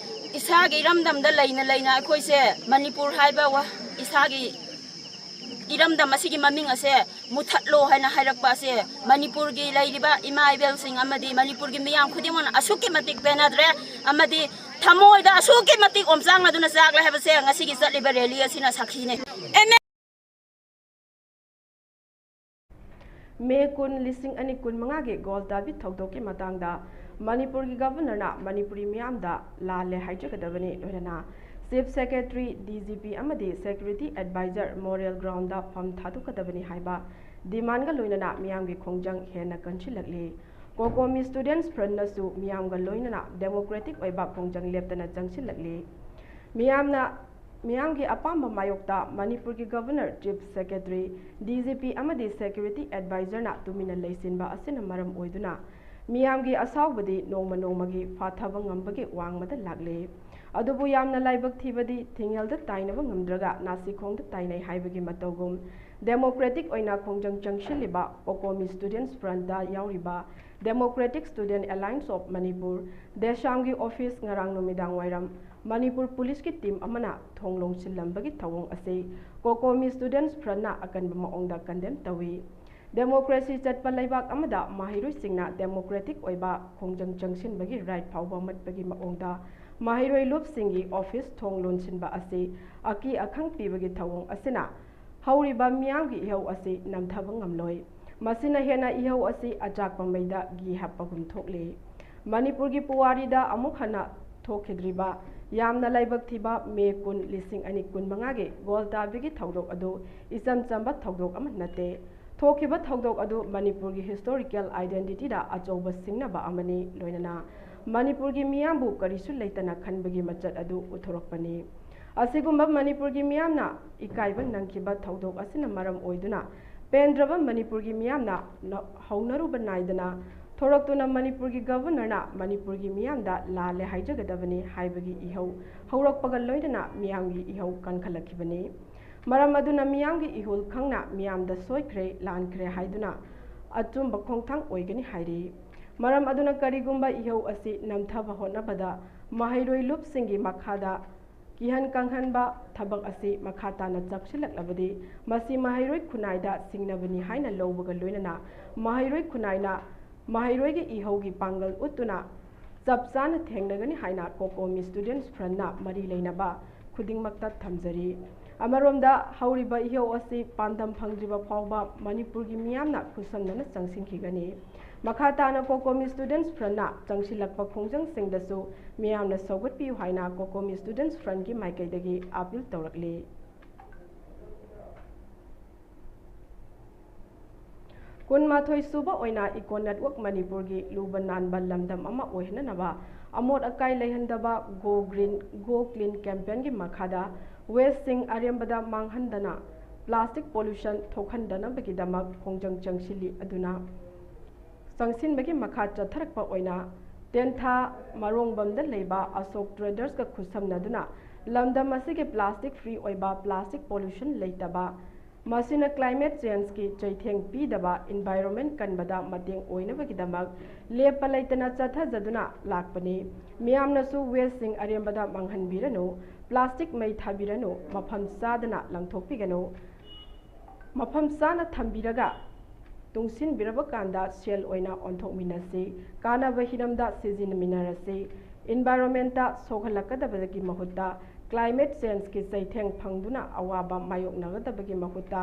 ꯏꯁꯥꯒꯤ ꯏꯔꯝꯗꯝꯗ ꯂꯩꯅ ꯂꯩꯅ ꯑꯩꯈꯣꯏꯁꯦ ꯃꯅꯤꯄꯨꯔ ꯍꯥꯏꯕ ꯋꯥ-, ꯏꯁꯥꯒꯤ ꯏꯔꯝꯗꯝ ꯑꯁꯤꯒꯤ ꯃꯃꯤꯡ ꯑꯁꯦ ꯃꯨꯊꯠꯂꯣ ꯍꯥꯏꯅ ꯍꯥꯏꯔꯛꯄ ꯑꯁꯦ ꯃꯅꯤꯄꯨꯔꯒꯤ ꯂꯩꯔꯤꯕ ꯏꯃꯥ ꯏꯕꯦꯜꯁꯤꯡ ꯑꯃꯗꯤ ꯃꯅꯤꯄꯨꯔꯒꯤ ꯃꯤꯌꯥꯝ ꯈꯨꯗꯤꯡꯃꯛꯅ ꯑꯁꯨꯛꯀꯤ ꯃꯇꯤꯛ ꯄꯦꯟꯅꯗ꯭ꯔꯦ ꯑꯃꯗꯤ ꯊꯃꯣꯏꯗ ꯑꯁꯨꯛꯀꯤ ꯃꯇꯤꯛ ꯑꯣꯝꯆꯥꯛꯅꯗꯨꯅ ꯆꯥꯛꯂꯦ ꯍꯥꯏꯕꯁꯦ ꯉꯁꯤꯒꯤ ꯆꯠꯂꯤꯕ ꯔꯦꯂꯤ ꯑꯁꯤꯅ ꯁꯥꯈꯤꯅꯤ꯫ ꯑꯦꯝ ꯑꯦꯜ ꯃꯦ ꯀꯨꯟ, ꯂꯤꯁꯤꯡ ꯑꯅꯤ ꯀꯨꯟꯃꯉꯥꯒꯤ ꯒꯣꯜꯇꯥꯕꯤ ꯊꯧꯗꯣꯛꯀꯤ ꯃꯇꯥꯡꯗ ꯃꯅꯤꯄꯨꯔꯒꯤ ꯒꯚꯔꯅꯔꯅ ꯃꯅꯤꯄꯨꯔꯤ ꯃꯤꯌꯥꯝꯗ ꯂꯥꯜꯂꯦ ꯍꯥꯏꯖꯒꯗꯕꯅꯤ, ꯂꯣꯏꯅꯅ ꯆꯤꯐ ꯁꯦꯀ꯭ꯔꯦꯇꯔꯤ, ꯗꯤ ꯖꯤ ꯄꯤ ꯑꯃꯗꯤ ꯁꯦꯀ꯭ꯌꯨꯔꯤꯇꯤ ꯑꯦꯗꯚꯥꯏꯖꯔ ꯃꯣꯔꯦꯜ ꯒ꯭ꯔꯥꯎꯟꯗ ꯐꯝ ꯊꯥꯗꯣꯛꯀꯗꯕꯅꯤ ꯍꯥꯏꯕ ꯗꯤꯃꯥꯟꯒ ꯂꯣꯏꯅꯅ ꯃꯤꯌꯥꯝꯒꯤ ꯈꯣꯡꯖꯪ ꯍꯦꯟꯅ ꯀꯟꯁꯤꯜꯂꯛꯂꯤ꯫ ꯀꯣꯀꯣꯃꯤ ꯁ꯭ꯇꯨꯗꯦꯟꯠꯁ ꯐ꯭ꯔꯟꯠꯅꯁꯨ ꯃꯤꯌꯥꯝꯒ ꯂꯣꯏꯅꯅ ꯗꯦꯃꯣꯀ꯭ꯔꯦꯇꯤꯛ ꯑꯣꯏꯕ ꯈꯣꯡꯖꯪ ꯂꯦꯞꯇꯅ ꯆꯪꯁꯤꯜꯂꯛꯂꯤ꯫ ꯃꯤꯌꯥꯝꯅ, ꯃꯤꯌꯥꯝꯒꯤ ꯑꯄꯥꯝꯕ ꯃꯥꯌꯣꯛꯇ ꯃꯅꯤꯄꯨꯔꯒꯤ governor, chief secretary, D G ꯄꯤ ꯑꯃꯗꯤ ꯁꯦꯀ꯭ꯌꯨꯔꯤꯇꯤ ꯑꯦꯗꯚꯥꯏꯖꯔꯅ ꯇꯨꯃꯤꯟꯅ ꯂꯩꯁꯤꯟꯕ ꯑꯁꯤꯅ ꯃꯔꯝ ꯑꯣꯏꯗꯨꯅ ꯃꯤꯌꯥꯝꯒꯤ ꯑꯁꯥꯎꯕꯗꯤ ꯅꯣꯡꯃ ꯅꯣꯡꯃꯒꯤ ꯐꯥꯊꯕ ꯉꯝꯕꯒꯤ ꯋꯥꯡꯃꯗ ꯂꯥꯛꯂꯤ꯫ ꯑꯗꯨꯕꯨ ꯌꯥꯝꯅ ꯂꯥꯏꯕꯛ ꯊꯤꯕꯗꯤ ꯊꯤꯡꯉꯦꯜꯗ ꯇꯥꯏꯅꯕ ꯉꯝꯗ꯭ꯔꯒ ꯅꯥꯁꯤꯈꯣꯡꯗ ꯇꯥꯏꯅꯩ ꯍꯥꯏꯕꯒꯤ ꯃꯇꯧꯒꯨꯝ, ꯗꯦꯃꯣꯀ꯭ꯔꯦꯇꯤꯛ ꯑꯣꯏꯅ ꯈꯣꯡꯖꯪ ꯆꯪꯁꯤꯜꯂꯤꯕ ꯀꯣꯀꯣꯃꯤ ꯁ꯭ꯇꯨꯗꯦꯟꯠꯁ ꯐ꯭ꯔꯟꯠꯇ ꯌꯥꯎꯔꯤꯕ Democratic Student Alliance of Manipur, ꯗꯦꯁꯥꯝꯒꯤ ꯑꯣꯐꯤꯁ ꯉꯔꯥꯡ ꯅꯨꯃꯤꯗꯥꯡ ꯋꯥꯏꯔꯝ ꯃꯅꯤꯄꯨꯔ ꯄꯨꯂꯤꯁꯀꯤ ꯇꯤꯝ ꯑꯃꯅ ꯊꯣꯡ ꯂꯣꯟꯁꯤꯜꯂꯝꯕꯒꯤ ꯊꯧꯑꯣꯡ ꯑꯁꯤ ꯀꯣꯀꯣꯃꯤ ꯁ꯭ꯇꯨꯗꯦꯟꯠꯁ ꯐ꯭ꯔꯟꯠꯅ ꯑꯀꯟꯕ ꯃꯑꯣꯡꯗ ꯀꯟꯗꯦꯝ ꯇꯧꯏ꯫ ꯗꯦꯃꯣꯀ꯭ꯔꯦꯁꯤ ꯆꯠꯄ ꯂꯩꯕꯥꯛ ꯑꯃꯗ ꯃꯍꯩꯔꯣꯏꯁꯤꯡꯅ ꯗꯦꯃꯣꯀ꯭ꯔꯦꯇꯤꯛ ꯑꯣꯏꯕ ꯈꯣꯡꯖꯪ ꯆꯪꯁꯤꯟꯕꯒꯤ ꯔꯥꯏꯠ ꯐꯥꯎꯕ ꯃꯠꯄꯒꯤ ꯃꯑꯣꯡꯗ ꯃꯍꯩꯔꯣꯏ ꯂꯨꯞꯁꯤꯡꯒꯤ ꯑꯣꯐꯤꯁ ꯊꯣꯡ ꯂꯣꯟꯁꯤꯟꯕ ꯑꯁꯤ ꯑꯀꯤ ꯑꯈꯪ ꯄꯤꯕꯒꯤ ꯊꯧꯑꯣꯡ ꯑꯁꯤꯅ ꯍꯧꯔꯤꯕ ꯃꯤꯌꯥꯝꯒꯤ ꯏꯍꯧ ꯑꯁꯤ ꯅꯝꯊꯕ ꯉꯝꯂꯣꯏ꯫ ꯃꯁꯤꯅ ꯍꯦꯟꯅ ꯏꯍꯧ ꯑꯁꯤ ꯑꯆꯥꯛꯄ ꯃꯩꯗ ꯘꯤ ꯍꯥꯞꯄꯒꯨꯝ ꯊꯣꯛꯂꯤ꯫ ꯃꯅꯤꯄꯨꯔꯒꯤ ꯄꯨꯋꯥꯔꯤꯗ ꯑꯃꯨꯛ ꯍꯟꯅ ꯊꯣꯛꯈꯤꯗ꯭ꯔꯤꯕ ꯌꯥꯝꯅ ꯂꯥꯏꯕꯛ ꯊꯤꯕ ꯃꯦ ꯀꯨꯟ, ꯂꯤꯁꯤꯡ ꯑꯅꯤ ꯀꯨꯟꯃꯉꯥꯒꯤ ꯒꯣꯜꯇꯥꯕꯤꯒꯤ ꯊꯧꯗꯣꯛ ꯑꯗꯨ ꯏꯆꯝ ꯆꯝꯕ ꯊꯧꯗꯣꯛ ꯑꯃ ꯅꯠꯇꯦ꯫ ꯊꯣꯛꯈꯤꯕ ꯊꯧꯗꯣꯛ ꯑꯗꯨ ꯃꯅꯤꯄꯨꯔꯒꯤ ꯍꯤꯁꯇꯣꯔꯤꯀꯦꯜ ꯑꯥꯏꯗꯦꯟꯇꯤꯇꯤꯗ ꯑꯆꯧꯕ ꯁꯤꯡꯅꯕ ꯑꯃꯅꯤ, ꯂꯣꯏꯅꯅ ꯃꯅꯤꯄꯨꯔꯒꯤ ꯃꯤꯌꯥꯝꯕꯨ ꯀꯔꯤꯁꯨ ꯂꯩꯇꯅ ꯈꯟꯕꯒꯤ ꯃꯆꯠ ꯑꯗꯨ ꯎꯠꯊꯣꯔꯛꯄꯅꯤ꯫ ꯑꯁꯤꯒꯨꯝꯕ ꯃꯅꯤꯄꯨꯔꯒꯤ ꯃꯤꯌꯥꯝꯅ ꯏꯀꯥꯏꯕ ꯅꯪꯈꯤꯕ ꯊꯧꯗꯣꯛ ꯑꯁꯤꯅ ꯃꯔꯝ ꯑꯣꯏꯗꯨꯅ ꯄꯦꯟꯗ꯭ꯔꯕ ꯃꯅꯤꯄꯨꯔꯒꯤ ꯃꯤꯌꯥꯝꯅ ꯅ-, ꯍꯧꯅꯔꯨꯕ ꯅꯥꯏꯗꯅ ꯊꯣꯔꯛꯇꯨꯅ ꯃꯅꯤꯄꯨꯔꯒꯤ ꯒꯕꯔꯅꯔꯅ ꯃꯅꯤꯄꯨꯔꯒꯤ ꯃꯤꯌꯥꯝꯗ ꯂꯥꯜꯂꯦ ꯍꯥꯏꯖꯒꯗꯕꯅꯤ ꯍꯥꯏꯕꯒꯤ ꯏꯍꯧ ꯍꯧꯔꯛꯄꯒ ꯂꯣꯏꯅꯅ ꯃꯤꯌꯥꯝꯒꯤ ꯏꯍꯧ ꯀꯟꯈꯠꯂꯛꯈꯤꯕꯅꯤ꯫ ꯃꯔꯝ ꯑꯗꯨꯅ ꯃꯤꯌꯥꯝꯒꯤ ꯏꯍꯨꯜ ꯈꯪꯅ ꯃꯤꯌꯥꯝꯗ ꯁꯣꯏꯈ꯭ꯔꯦ, ꯂꯥꯟꯈ꯭ꯔꯦ ꯍꯥꯏꯗꯨꯅ ꯑꯆꯨꯝꯕ ꯈꯣꯡꯊꯥꯡ ꯑꯣꯏꯒꯅꯤ ꯍꯥꯏꯔꯤ꯫ ꯃꯔꯝ ꯑꯗꯨꯅ ꯀꯔꯤꯒꯨꯝꯕ ꯏꯍꯧ ꯑꯁꯤ ꯅꯝꯊꯕ ꯍꯣꯠꯅꯕꯗ ꯃꯍꯩꯔꯣꯏ ꯂꯨꯞꯁꯤꯡꯒꯤ ꯃꯈꯥꯗ ꯀꯤꯍꯟ ꯀꯪꯍꯟꯕ ꯊꯕꯛ ꯑꯁꯤ ꯃꯈꯥ ꯇꯥꯅ ꯆꯪꯁꯤꯜꯂꯛꯂꯕꯗꯤ ꯃꯁꯤ ꯃꯍꯩꯔꯣꯏ ꯈꯨꯟꯅꯥꯏꯗ ꯁꯤꯡꯅꯕꯅꯤ ꯍꯥꯏꯅ ꯂꯧꯕꯒ ꯂꯣꯏꯅꯅ ꯃꯍꯩꯔꯣꯏ ꯈꯨꯟꯅꯥꯏꯅ ꯃꯍꯩꯔꯣꯏꯒꯤ ꯏꯍꯧꯒꯤ ꯄꯥꯡꯒꯜ ꯎꯠꯇꯨꯅ ꯆꯞ ꯆꯥꯅ ꯊꯦꯡꯅꯒꯅꯤ ꯍꯥꯏꯅ ꯀꯣꯀꯣꯃꯤ ꯁ꯭ꯇꯨꯗꯦꯟꯠꯁ ꯐ꯭ꯔꯟꯠꯅ ꯃꯔꯤ ꯂꯩꯅꯕ ꯈꯨꯗꯤꯡꯃꯛꯇ ꯊꯝꯖꯔꯤ꯫ ꯑꯃꯔꯣꯝꯗ ꯍꯧꯔꯤꯕ ꯏꯍꯧ ꯑꯁꯤ ꯄꯥꯟꯗꯝ ꯐꯪꯗ꯭ꯔꯤꯕ ꯐꯥꯎꯕ ꯃꯅꯤꯄꯨꯔꯒꯤ ꯃꯤꯌꯥꯝꯅ ꯈꯨꯠꯁꯝꯅꯅ ꯆꯪꯁꯤꯟꯈꯤꯒꯅꯤ꯫ ꯃꯈꯥ ꯇꯥꯅ ꯀꯣꯀꯣꯃꯤ ꯁ꯭ꯇꯨꯗꯦꯟꯠꯁ ꯐ꯭ꯔꯟꯠꯅ ꯆꯪꯁꯤꯜꯂꯛꯄ ꯈꯣꯡꯖꯪꯁꯤꯡꯗꯁꯨ ꯃꯤꯌꯥꯝꯅ ꯁꯧꯒꯠꯄꯤꯌꯨ ꯍꯥꯏꯅ ꯀꯣꯀꯣꯃꯤ ꯁ꯭ꯇꯨꯗꯦꯟꯠꯁ ꯐ꯭ꯔꯟꯠꯀꯤ ꯃꯥꯏꯀꯩꯗꯒꯤ ꯑꯥꯄꯤꯜ ꯇꯧꯔꯛꯂꯤ꯫ ꯀꯨꯟꯃꯥꯊꯣꯏ ꯁꯨꯕ ꯑꯣꯏꯅ Eco Network ꯃꯅꯤꯄꯨꯔꯒꯤ ꯂꯨꯕ ꯅꯥꯟꯕ ꯂꯝꯗꯝ ꯑꯃ ꯑꯣꯏꯍꯟꯅꯅꯕ ꯑꯃꯣꯠ ꯑꯀꯥꯏ ꯂꯩꯍꯟꯗꯕ Go Green, Go Clean campaignꯒꯤ ꯃꯈꯥꯗ wasteꯁꯤꯡ ꯑꯔꯦꯝꯕꯗ ꯃꯥꯡꯍꯟꯗꯅ plastic pollution ꯊꯣꯛꯍꯟꯗꯅꯕꯒꯤꯗꯃꯛ ꯈꯣꯡꯖꯪ ꯆꯪꯁꯤꯜꯂꯤ ꯑꯗꯨꯅ ꯆꯪꯁꯤꯟꯕꯒꯤ ꯃꯈꯥ ꯆꯠꯊꯔꯛꯄ ꯑꯣꯏꯅ ꯇꯦꯟꯊꯥ ꯃꯔꯣꯡꯕꯝꯗ ꯂꯩꯕ ꯑꯁꯣꯛ ꯇ꯭ꯔꯦꯗꯔꯁꯀ ꯈꯨꯠꯁꯝꯅꯗꯨꯅ ꯂꯝꯗꯝ ꯑꯁꯤꯒꯤ ꯄ꯭ꯂꯥꯁꯇꯤꯛ ꯐ꯭ꯔꯤ ꯑꯣꯏꯕ, ꯄ꯭ꯂꯥꯁꯇꯤꯛ ꯄꯣꯂꯨꯁꯟ ꯂꯩꯇꯕ, ꯃꯁꯤꯅ ꯀ꯭ꯂꯥꯏꯃꯦꯠ ꯆꯦꯟꯖꯀꯤ ꯆꯩꯊꯦꯡ ꯄꯤꯗꯕ, ꯏꯟꯚꯥꯏꯔꯣꯟꯃꯦꯟ ꯀꯟꯕꯗ ꯃꯇꯦꯡ ꯑꯣꯏꯅꯕꯒꯤꯗꯃꯛ ꯂꯦꯞꯄ ꯂꯩꯇꯅ ꯆꯠꯊꯖꯗꯨꯅ ꯂꯥꯛꯄꯅꯤ꯫ ꯃꯤꯌꯥꯝꯅꯁꯨ ꯋꯦꯁꯁꯤꯡ ꯑꯔꯦꯝꯕꯗ ꯃꯥꯡꯍꯟꯕꯤꯔꯅꯨ, ꯄ꯭ꯂꯥꯁꯇꯤꯛ ꯃꯩ ꯊꯥꯕꯤꯔꯅꯨ, ꯃꯐꯝ ꯆꯥꯗꯅ ꯂꯪꯊꯣꯛꯄꯤꯒꯅꯨ꯫ ꯃꯐꯝ ꯆꯥꯅ ꯊꯝꯕꯤꯔꯒ ꯇꯨꯡꯁꯤꯟꯕꯤꯔꯕ ꯀꯥꯟꯗ ꯁꯦꯜ ꯑꯣꯏꯅ ꯑꯣꯟꯊꯣꯛꯃꯤꯟꯅꯁꯤ, ꯀꯥꯟꯅꯕ ꯍꯤꯔꯝꯗ ꯁꯤꯖꯤꯟꯅꯃꯤꯟꯅꯔꯁꯤ꯫ ꯏꯟꯚꯥꯏꯔꯣꯟꯃꯦꯟꯇ ꯁꯣꯛꯍꯜꯂꯛꯀꯗꯕꯗꯒꯤ ꯃꯍꯨꯠꯇ ꯀ꯭ꯂꯥꯏꯃꯦꯠ ꯆꯦꯟꯖꯀꯤ ꯆꯩꯊꯦꯡ ꯐꯪꯗꯨꯅ ꯑꯋꯥꯕ ꯃꯥꯌꯣꯛꯅꯒꯗꯕꯒꯤ ꯃꯍꯨꯠꯇ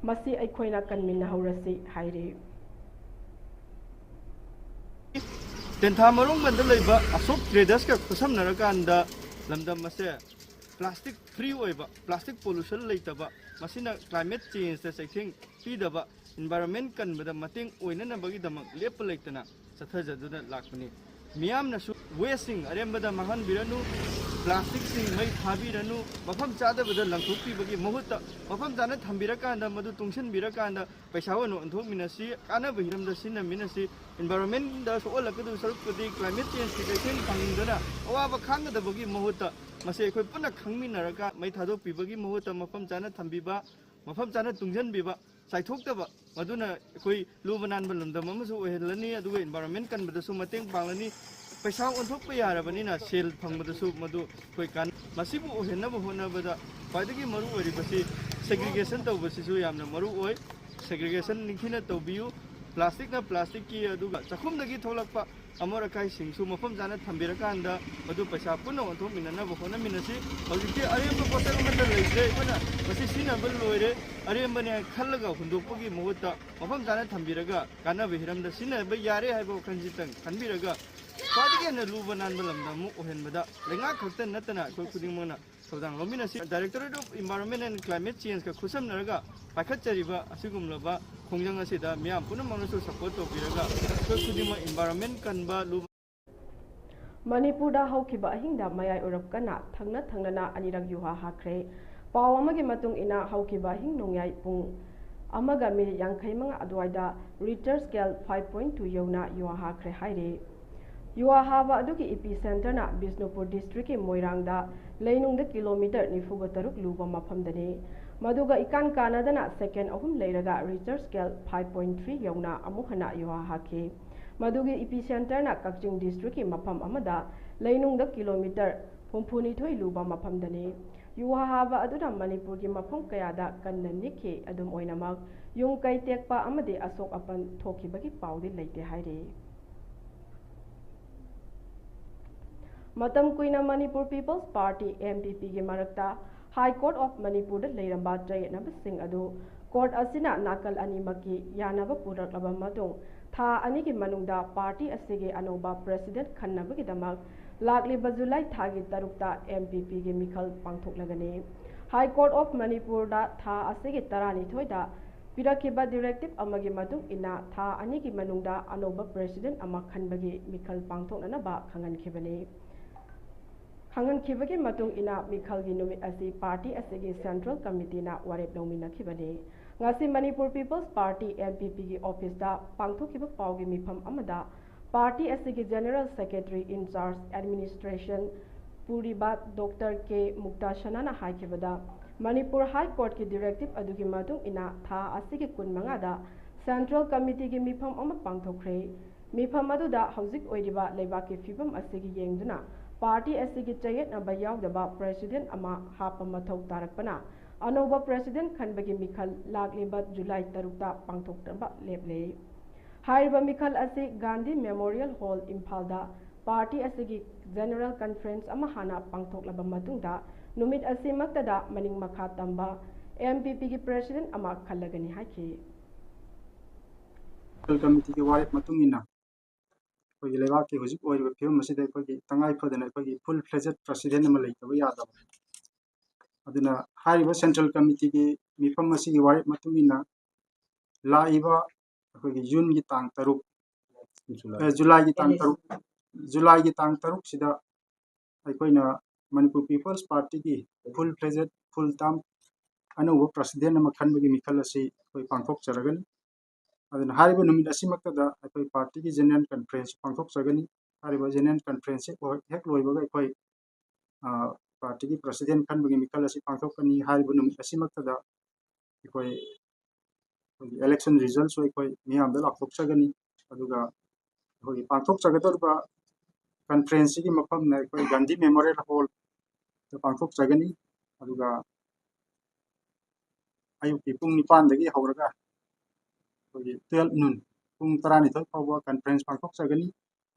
ꯃꯁꯤ ꯑꯩꯈꯣꯏꯅ ꯀꯟꯃꯤꯟꯅꯍꯧꯔꯁꯤ ꯍꯥꯏꯔꯤ꯫ ꯇꯦꯟꯊꯥ ꯃꯔꯣꯡꯕꯟꯗ ꯂꯩꯕ ꯑꯁꯣꯛ ꯇ꯭ꯔꯦꯗꯔꯁꯀ ꯈꯨꯠꯁꯝꯅꯔꯀꯥꯟꯗ ꯂꯝꯗꯝ ꯑꯁꯦ ꯄ꯭ꯂꯥꯁꯇꯤꯛ ꯐ꯭ꯔꯤ ꯑꯣꯏꯕ, ꯄ꯭ꯂꯥꯁꯇꯤꯛ ꯄꯣꯂꯨꯁꯟ ꯂꯩꯇꯕ, ꯃꯁꯤꯅ ꯀ꯭ꯂꯥꯏꯃꯦꯠ ꯆꯦꯟꯖꯇ ꯆꯩꯊꯦꯡ ꯄꯤꯗꯕ, ꯏꯟꯚꯥꯏꯔꯣꯟꯃꯦꯟ ꯀꯟꯕꯗ ꯃꯇꯦꯡ ꯑꯣꯏꯅꯅꯕꯒꯤꯗꯃꯛ ꯂꯦꯞꯄ ꯂꯩꯇꯅ ꯆꯠꯊꯖꯗꯨꯅ ꯂꯥꯛꯄꯅꯤ꯫ ꯃꯤꯌꯥꯝꯅꯁꯨ ꯋꯦꯁꯁꯤꯡ ꯑꯔꯦꯝꯕꯗ ꯃꯥꯡꯍꯟꯕꯤꯔꯅꯨ, ꯄ꯭ꯂꯥꯁꯇꯤꯛꯁꯤꯡ ꯃꯩ ꯊꯥꯕꯤꯔꯅꯨ, ꯃꯐꯝ ꯆꯥꯗꯕꯗ ꯂꯪꯊꯣꯛꯄꯤꯕꯒꯤ ꯃꯍꯨꯠꯇ ꯃꯐꯝ ꯆꯥꯅ ꯊꯝꯕꯤꯔꯀꯥꯟꯗ ꯃꯗꯨ ꯇꯨꯡꯁꯤꯟꯕꯤꯔꯀꯥꯟꯗ ꯄꯩꯁꯥ ꯑꯣꯏꯅ ꯑꯣꯟꯊꯣꯛꯃꯤꯟꯅꯁꯤ, ꯀꯥꯟꯅꯕ ꯍꯤꯔꯝꯗ ꯁꯤꯖꯤꯟꯅꯃꯤꯟꯅꯁꯤ꯫ ꯏꯟꯚꯥꯏꯔꯣꯟꯃꯦꯟꯗ ꯁꯣꯛꯍꯜꯂꯛꯀꯗꯕ ꯁꯔꯨꯛꯄꯨꯗꯤ ꯀ꯭ꯂꯥꯏꯃꯦꯠ ꯆꯦꯟꯖꯀꯤ ꯆꯩꯊꯦꯡ ꯐꯪꯗꯅ ꯑꯋꯥꯕ ꯈꯥꯡꯒꯗꯕꯒꯤ ꯃꯍꯨꯠꯇ ꯃꯁꯤ ꯑꯩꯈꯣꯏ ꯄꯨꯟꯅ ꯈꯪꯃꯤꯟꯅꯔꯒ ꯃꯩ ꯊꯥꯗꯣꯛꯄꯤꯕꯒꯤ ꯃꯍꯨꯠꯇ ꯃꯐꯝ ꯆꯥꯅ ꯊꯝꯕꯤꯕ, ꯃꯐꯝ ꯆꯥꯅ ꯇꯨꯡꯁꯤꯟꯕꯤꯕ, ꯆꯥꯏꯊꯣꯛꯇꯕ, ꯃꯗꯨꯅ ꯑꯩꯈꯣꯏ ꯂꯨꯕ ꯅꯥꯟꯕ ꯂꯝꯗꯝ ꯑꯃꯁꯨ ꯑꯣꯏꯍꯜꯂꯅꯤ, ꯑꯗꯨꯒ ꯏꯟꯚꯥꯏꯔꯣꯟꯃꯦꯟ ꯀꯟꯕꯗꯁꯨ ꯃꯇꯦꯡ ꯄꯥꯡꯂꯅꯤ꯫ ꯄꯩꯁꯥ ꯑꯣꯟꯊꯣꯛꯄ ꯌꯥꯔꯕꯅꯤꯅ ꯁꯦꯜ ꯐꯪꯕꯗꯁꯨ ꯃꯗꯨ ꯑꯩꯈꯣꯏ ꯀꯥꯟ-, ꯃꯁꯤꯕꯨ ꯑꯣꯏꯍꯟꯅꯕ ꯍꯣꯠꯅꯕꯗ ꯈ꯭ꯋꯥꯏꯗꯒꯤ ꯃꯔꯨ ꯑꯣꯏꯔꯤꯕꯁꯤ ꯁꯦꯒ꯭ꯔꯤꯒꯦꯁꯟ ꯇꯧꯕꯁꯤꯁꯨ ꯌꯥꯝꯅ ꯃꯔꯨ ꯑꯣꯏ꯫ ꯁꯦꯒ꯭ꯔꯤꯒꯦꯁꯟ ꯅꯤꯡꯊꯤꯅ ꯇꯧꯕꯤꯌꯨ꯫ ꯄ꯭ꯂꯥꯁꯇꯤꯛꯅ ꯄ꯭ꯂꯥꯁꯇꯤꯛꯀꯤ, ꯑꯗꯨꯒ ꯆꯥꯛꯈꯨꯝꯗꯒꯤ ꯊꯣꯛꯂꯛꯄ ꯑꯃꯣꯠ ꯑꯀꯥꯏꯁꯤꯡꯁꯨ ꯃꯐꯝ ꯆꯥꯅ ꯊꯝꯕꯤꯔꯀꯥꯟꯗ ꯃꯗꯨ ꯄꯩꯁꯥ ꯄꯨꯟꯅ ꯑꯣꯟꯊꯣꯛꯃꯤꯟꯅꯅꯕ ꯍꯣꯠꯅꯃꯤꯟꯅꯁꯤ꯫ ꯍꯧꯖꯤꯛꯇꯤ ꯑꯔꯦꯝꯕ ꯄꯣꯠꯁꯛ ꯑꯃꯠꯇ ꯂꯩꯇ꯭ꯔꯦ꯫ ꯑꯩꯈꯣꯏꯅ ꯃꯁꯤ ꯁꯤꯖꯤꯟꯅꯕ ꯂꯣꯏꯔꯦ, ꯑꯔꯦꯝꯕꯅꯦ ꯍꯥꯏꯅ ꯈꯜꯂꯒ ꯍꯨꯟꯗꯣꯛꯄꯒꯤ ꯃꯍꯨꯠꯇ ꯃꯐꯝ ꯆꯥꯅ ꯊꯝꯕꯤꯔꯒ ꯀꯥꯟꯅꯕ ꯍꯤꯔꯝꯗ ꯁꯤꯖꯤꯟꯅꯕ ꯌꯥꯔꯦ ꯍꯥꯏꯕ ꯋꯥꯈꯜꯁꯤꯇꯪ ꯈꯟꯕꯤꯔꯒ ꯈ꯭ꯋꯥꯏꯗꯒꯤ ꯍꯦꯟꯅ ꯂꯨꯕ ꯅꯥꯟꯕ ꯂꯝꯗꯝ ꯑꯃ ꯑꯣꯏꯍꯟꯕꯗ ꯂꯩꯉꯥꯛ ꯈꯛꯇ ꯅꯠꯇꯅ ꯑꯩꯈꯣꯏ ꯈꯨꯗꯤꯡꯃꯛꯅ ꯊꯧꯗꯥꯡ ꯂꯧꯃꯤꯟꯅꯁꯤ꯫ Directorate of Environment and Climate Changeꯀ ꯈꯨꯠꯁꯝꯅꯔꯒ ꯄꯥꯏꯈꯠꯆꯔꯤꯕ ꯑꯁꯤꯒꯨꯝꯂꯕ ꯈꯣꯡꯖꯪ ꯑꯁꯤꯗ ꯃꯤꯌꯥꯝ ꯄꯨꯝꯅꯃꯛꯅꯁꯨ ꯁꯄꯣꯔꯠ ꯇꯧꯕꯤꯔꯒ ꯑꯩꯈꯣꯏ ꯈꯨꯗꯤꯡꯃꯛ ꯏꯟꯚꯥꯏꯔꯣꯟꯃꯦꯟ ꯀꯟꯕ, ꯂꯨꯕ ꯃꯅꯤꯄꯨꯔꯗ ꯍꯧꯈꯤꯕ ꯑꯍꯤꯡꯗ ꯃꯌꯥꯏ ꯑꯣꯏꯔꯞ ꯀꯟꯅ ꯊꯪꯅ ꯊꯪꯅꯅ ꯑꯅꯤꯔꯛ ꯌꯨꯍꯥ ꯍꯥꯈ꯭ꯔꯦ꯫ ꯄꯥꯎ ꯑꯃꯒꯤ ꯃꯇꯨꯡ ꯏꯟꯅ ꯍꯧꯈꯤꯕ ꯑꯍꯤꯡ ꯅꯣꯡꯌꯥꯏ ꯄꯨꯡ ꯑꯃꯒ ꯃꯤꯅꯤꯠ ꯌꯥꯡꯈꯩ ꯃꯉꯥ ꯑꯗꯨꯋꯥꯏꯗ Richter scale five point two ꯌꯧꯅ ꯌꯨꯍꯥ ꯍꯥꯈ꯭ꯔꯦ ꯍꯥꯏꯔꯤ꯫ ꯌꯨꯍꯥ ꯍꯥꯕ ꯑꯗꯨꯒꯤ epicenterꯅ ꯕꯤꯁꯅꯨꯄꯨꯔ districtꯀꯤ ꯃꯣꯏꯔꯥꯡꯗ ꯂꯩꯅꯨꯡꯗ ꯀꯤꯂꯣꯃꯤꯇꯔ ꯅꯤꯐꯨꯒ ꯇꯔꯨꯛ ꯂꯨꯕ ꯃꯐꯝꯗꯅꯤ꯫ ꯃꯗꯨꯒ ꯏꯀꯥꯟ ꯀꯥꯟꯅꯗꯅ second ꯑꯍꯨꯝ ꯂꯩꯔꯒ Richter scale five point three ꯌꯧꯅ ꯑꯃꯨꯛ ꯍꯟꯅ ꯌꯨꯍꯥ ꯍꯥꯈꯤ꯫ ꯃꯗꯨꯒꯤ epicenterꯅ ꯀꯛꯆꯤꯡ districtꯀꯤ ꯃꯐꯝ ꯑꯃꯗ ꯂꯩꯅꯨꯡꯗ ꯀꯤꯂꯣꯃꯤꯇꯔ ꯍꯨꯝꯐꯨꯅꯤꯊꯣꯏ ꯂꯨꯕ ꯃꯐꯝꯗꯅꯤ꯫ ꯌꯨꯍꯥ ꯍꯥꯕ ꯑꯗꯨꯅ ꯃꯅꯤꯄꯨꯔꯒꯤ ꯃꯐꯝ ꯀꯌꯥꯗ ꯀꯟꯅ ꯅꯤꯛꯈꯤ꯫ ꯑꯗꯨꯝ ꯑꯣꯏꯅꯃꯛ, ꯌꯨꯝ ꯀꯩ ꯇꯦꯛꯄ ꯑꯃꯗꯤ ꯑꯁꯣꯛ ꯑꯄꯟ ꯊꯣꯛꯈꯤꯕꯒꯤ ꯄꯥꯎꯗꯤ ꯂꯩꯇꯦ ꯍꯥꯏꯔꯤ꯫ ꯃꯇꯝ ꯀꯨꯏꯅ Manipur People's Party, MPPꯒꯤ ꯃꯔꯛꯇ High Court of Manipurꯗ ꯂꯩꯔꯝꯕ ꯆꯌꯦꯠꯅꯕꯁꯤꯡ ꯑꯗꯨ court ꯑꯁꯤꯅ ꯅꯥꯀꯜ ꯑꯅꯤꯃꯛꯀꯤ ꯌꯥꯅꯕ ꯄꯨꯔꯛꯂꯕ ꯃꯇꯨꯡ, ꯊꯥ ꯑꯅꯤꯒꯤ ꯃꯅꯨꯡꯗ party ꯑꯁꯤꯒꯤ ꯑꯅꯧꯕ president ꯈꯟꯅꯕꯒꯤꯗꯃꯛ ꯂꯥꯛꯂꯤꯕ ꯖꯨꯂꯥꯏ ꯊꯥꯒꯤ ꯇꯔꯨꯛꯇ MPPꯒꯤ ꯃꯤꯈꯜ ꯄꯥꯡꯊꯣꯛꯂꯒꯅꯤ꯫ High Court of Manipurꯗ ꯊꯥ ꯑꯁꯤꯒꯤ ꯇꯔꯥꯅꯤꯊꯣꯏꯗ ꯄꯤꯔꯛꯈꯤꯕ directive ꯑꯃꯒꯤ ꯃꯇꯨꯡ ꯏꯟꯅ ꯊꯥ ꯑꯅꯤꯒꯤ ꯃꯅꯨꯡꯗ ꯑꯅꯧꯕ president ꯑꯃ ꯈꯟꯕꯒꯤ ꯃꯤꯈꯜ ꯄꯥꯡꯊꯣꯛꯅꯅꯕ ꯈꯪꯍꯟꯈꯤꯕꯅꯤ꯫ ꯈꯪꯍꯟꯈꯤꯕꯒꯤ ꯃꯇꯨꯡ ꯏꯟꯅ ꯃꯤꯈꯜꯒꯤ ꯅꯨꯃꯤꯠ ꯑꯁꯤ party ꯑꯁꯤꯒꯤ central committeeꯅ ꯋꯥꯔꯦꯞ ꯂꯧꯃꯤꯟꯅꯈꯤꯕꯅꯤ꯫ ꯉꯁꯤ Manipur People's Party, MPPꯒꯤ officeꯇ ꯄꯥꯡꯊꯣꯛꯈꯤꯕ ꯄꯥꯎꯒꯤ ꯃꯤꯐꯝ ꯑꯃꯗ party ꯑꯁꯤꯒꯤ general secretary in charge administration ꯄꯨꯔꯤꯕ Doctor K ꯃꯨꯛꯇꯥ ꯁꯅꯥꯅ ꯍꯥꯏꯈꯤꯕꯗ, ꯃꯅꯤꯄꯨꯔ High Courtꯀꯤ directive ꯑꯗꯨꯒꯤ ꯃꯇꯨꯡ ꯏꯟꯅ ꯊꯥ ꯑꯁꯤꯒꯤ ꯀꯨꯟꯃꯉꯥꯗ central committeeꯒꯤ ꯃꯤꯐꯝ ꯑꯃ ꯄꯥꯡꯊꯣꯛꯈ꯭ꯔꯦ꯫ ꯃꯤꯐꯝ ꯑꯗꯨꯗ ꯍꯧꯖꯤꯛ ꯑꯣꯏꯔꯤꯕ ꯂꯩꯕꯥꯛꯀꯤ ꯐꯤꯕꯝ ꯑꯁꯤꯒꯤ ꯌꯦꯡꯗꯨꯅ party ꯑꯁꯤꯒꯤ ꯆꯌꯦꯠꯅꯕ ꯌꯥꯎꯗꯕ president ꯑꯃ ꯍꯥꯞꯄ ꯃꯊꯧ ꯇꯥꯔꯛꯄꯅ ꯑꯅꯧꯕ president ꯈꯟꯕꯒꯤ ꯃꯤꯈꯜ ꯂꯥꯛꯂꯤꯕ ꯖꯨꯂꯥꯏ ꯇꯔꯨꯛꯇ ꯄꯥꯡꯊꯣꯛꯅꯕ ꯂꯦꯞꯂꯦ꯫ ꯍꯥꯏꯔꯤꯕ ꯃꯤꯈꯜ ꯑꯁꯤ ꯒꯥꯟꯙꯤ Memorial Hall, ꯏꯝꯐꯥꯜꯗ party ꯑꯁꯤꯒꯤ general conference ꯑꯃ ꯍꯥꯟꯅ ꯄꯥꯡꯊꯣꯛꯂꯕ ꯃꯇꯨꯡꯗ ꯅꯨꯃꯤꯠ ꯑꯁꯤꯃꯛꯇꯗ ꯃꯅꯤꯡ ꯃꯈꯥ ꯇꯝꯕ MPPꯒꯤ president ꯑꯃ ꯈꯜꯂꯒꯅꯤ ꯍꯥꯏꯈꯤ꯫ Central Committeeꯒꯤ ꯋꯥꯔꯦꯞ ꯃꯇꯨꯡ ꯏꯟꯅ ꯑꯩꯈꯣꯏꯒꯤ ꯂꯩꯕꯥꯛꯀꯤ ꯍꯧꯖꯤꯛ ꯑꯣꯏꯔꯤꯕ ꯐꯤꯕꯝ ꯑꯁꯤꯗ ꯑꯩꯈꯣꯏꯒꯤ ꯇꯉꯥꯏ ꯐꯗꯅ ꯑꯩꯈꯣꯏꯒꯤ full fledged president ꯑꯃ ꯂꯩꯇꯕ ꯌꯥꯗꯕ꯫ ꯑꯗꯨꯅ ꯍꯥꯏꯔꯤꯕ central committeeꯒꯤ ꯃꯤꯐꯝ ꯑꯁꯤꯒꯤ ꯋꯥꯔꯦꯞ ꯃꯇꯨꯡ ꯏꯟꯅ ꯂꯥꯛꯏꯕ ꯑꯩꯈꯣꯏꯒꯤ Juneꯒꯤ ꯇꯥꯡ ꯇꯔꯨꯛ, ꯑꯦ, Julyꯒꯤ ꯇꯥꯡ ꯇꯔꯨꯛ, Julyꯒꯤ ꯇꯥꯡ ꯇꯔꯨꯛꯁꯤꯗ ꯑꯩꯈꯣꯏꯅ Manipur People's Partyꯒꯤ full fledged, full term ꯑꯅꯧꯕ president ꯑꯃ ꯈꯟꯕꯒꯤ ꯃꯤꯈꯜ ꯑꯁꯤ ꯑꯩꯈꯣꯏ ꯄꯥꯡꯊꯣꯛꯆꯔꯒꯅꯤ꯫ ꯑꯗꯨꯅ ꯍꯥꯏꯔꯤꯕ ꯅꯨꯃꯤꯠ ꯑꯁꯤꯃꯛꯇꯗ ꯑꯩꯈꯣꯏ ꯄꯥꯔꯇꯤꯒꯤ ꯖꯦꯅꯔꯦꯜ ꯀꯟꯐꯔꯦꯟꯁ ꯄꯥꯡꯊꯣꯛꯆꯒꯅꯤ꯫ ꯍꯥꯏꯔꯤꯕ ꯖꯦꯅꯔꯦꯜ ꯀꯟꯐꯔꯦꯟꯁ ꯍꯦꯛ ꯂꯣꯏ-, ꯍꯦꯛ ꯂꯣꯏꯕꯒ ꯑꯩꯈꯣꯏ, ꯑ, ꯄꯥꯔꯇꯤꯒꯤ ꯄ꯭ꯔꯁꯤꯗꯦꯟ ꯈꯟꯕꯒꯤ ꯃꯤꯈꯜ ꯑꯁꯤ ꯄꯥꯡꯊꯣꯛꯀꯅꯤ꯫ ꯍꯥꯏꯔꯤꯕ ꯅꯨꯃꯤꯠ ꯑꯁꯤꯃꯛꯇꯗ ꯑꯩꯈꯣꯏ, ꯑꯩꯈꯣꯏꯒꯤ ꯏꯂꯦꯛꯁꯟ ꯔꯤꯖꯜꯁꯨ ꯑꯩꯈꯣꯏ ꯃꯤꯌꯥꯝꯗ ꯂꯥꯎꯊꯣꯛꯆꯒꯅꯤ꯫ ꯑꯗꯨꯒ ꯑꯩꯈꯣꯏꯒꯤ ꯄꯥꯡꯊꯣꯛꯆꯒꯗꯧꯔꯤꯕ ꯀꯟꯐꯔꯦꯟꯁꯁꯤꯒꯤ ꯃꯐꯝꯅ ꯑꯩꯈꯣꯏ ꯒꯥꯟꯙꯤ ꯃꯦꯃꯣꯔꯤꯌꯦꯜ ꯍꯣꯜꯗ ꯄꯥꯡꯊꯣꯛꯆꯒꯅꯤ꯫ ꯑꯗꯨꯒ ꯑꯌꯨꯛꯀꯤ ꯄꯨꯡ ꯅꯤꯄꯥꯟꯗꯒꯤ ꯍꯧꯔꯒ ꯑꯩꯈꯣꯏꯒꯤ ꯇꯨꯌꯦꯜꯞ ꯅꯨꯟ, ꯄꯨꯡ ꯇꯔꯥꯅꯤꯊꯣꯏ ꯐꯥꯎꯕ ꯀꯟꯐꯔꯦꯟꯁ ꯄꯥꯡꯊꯣꯛꯆꯒꯅꯤ꯫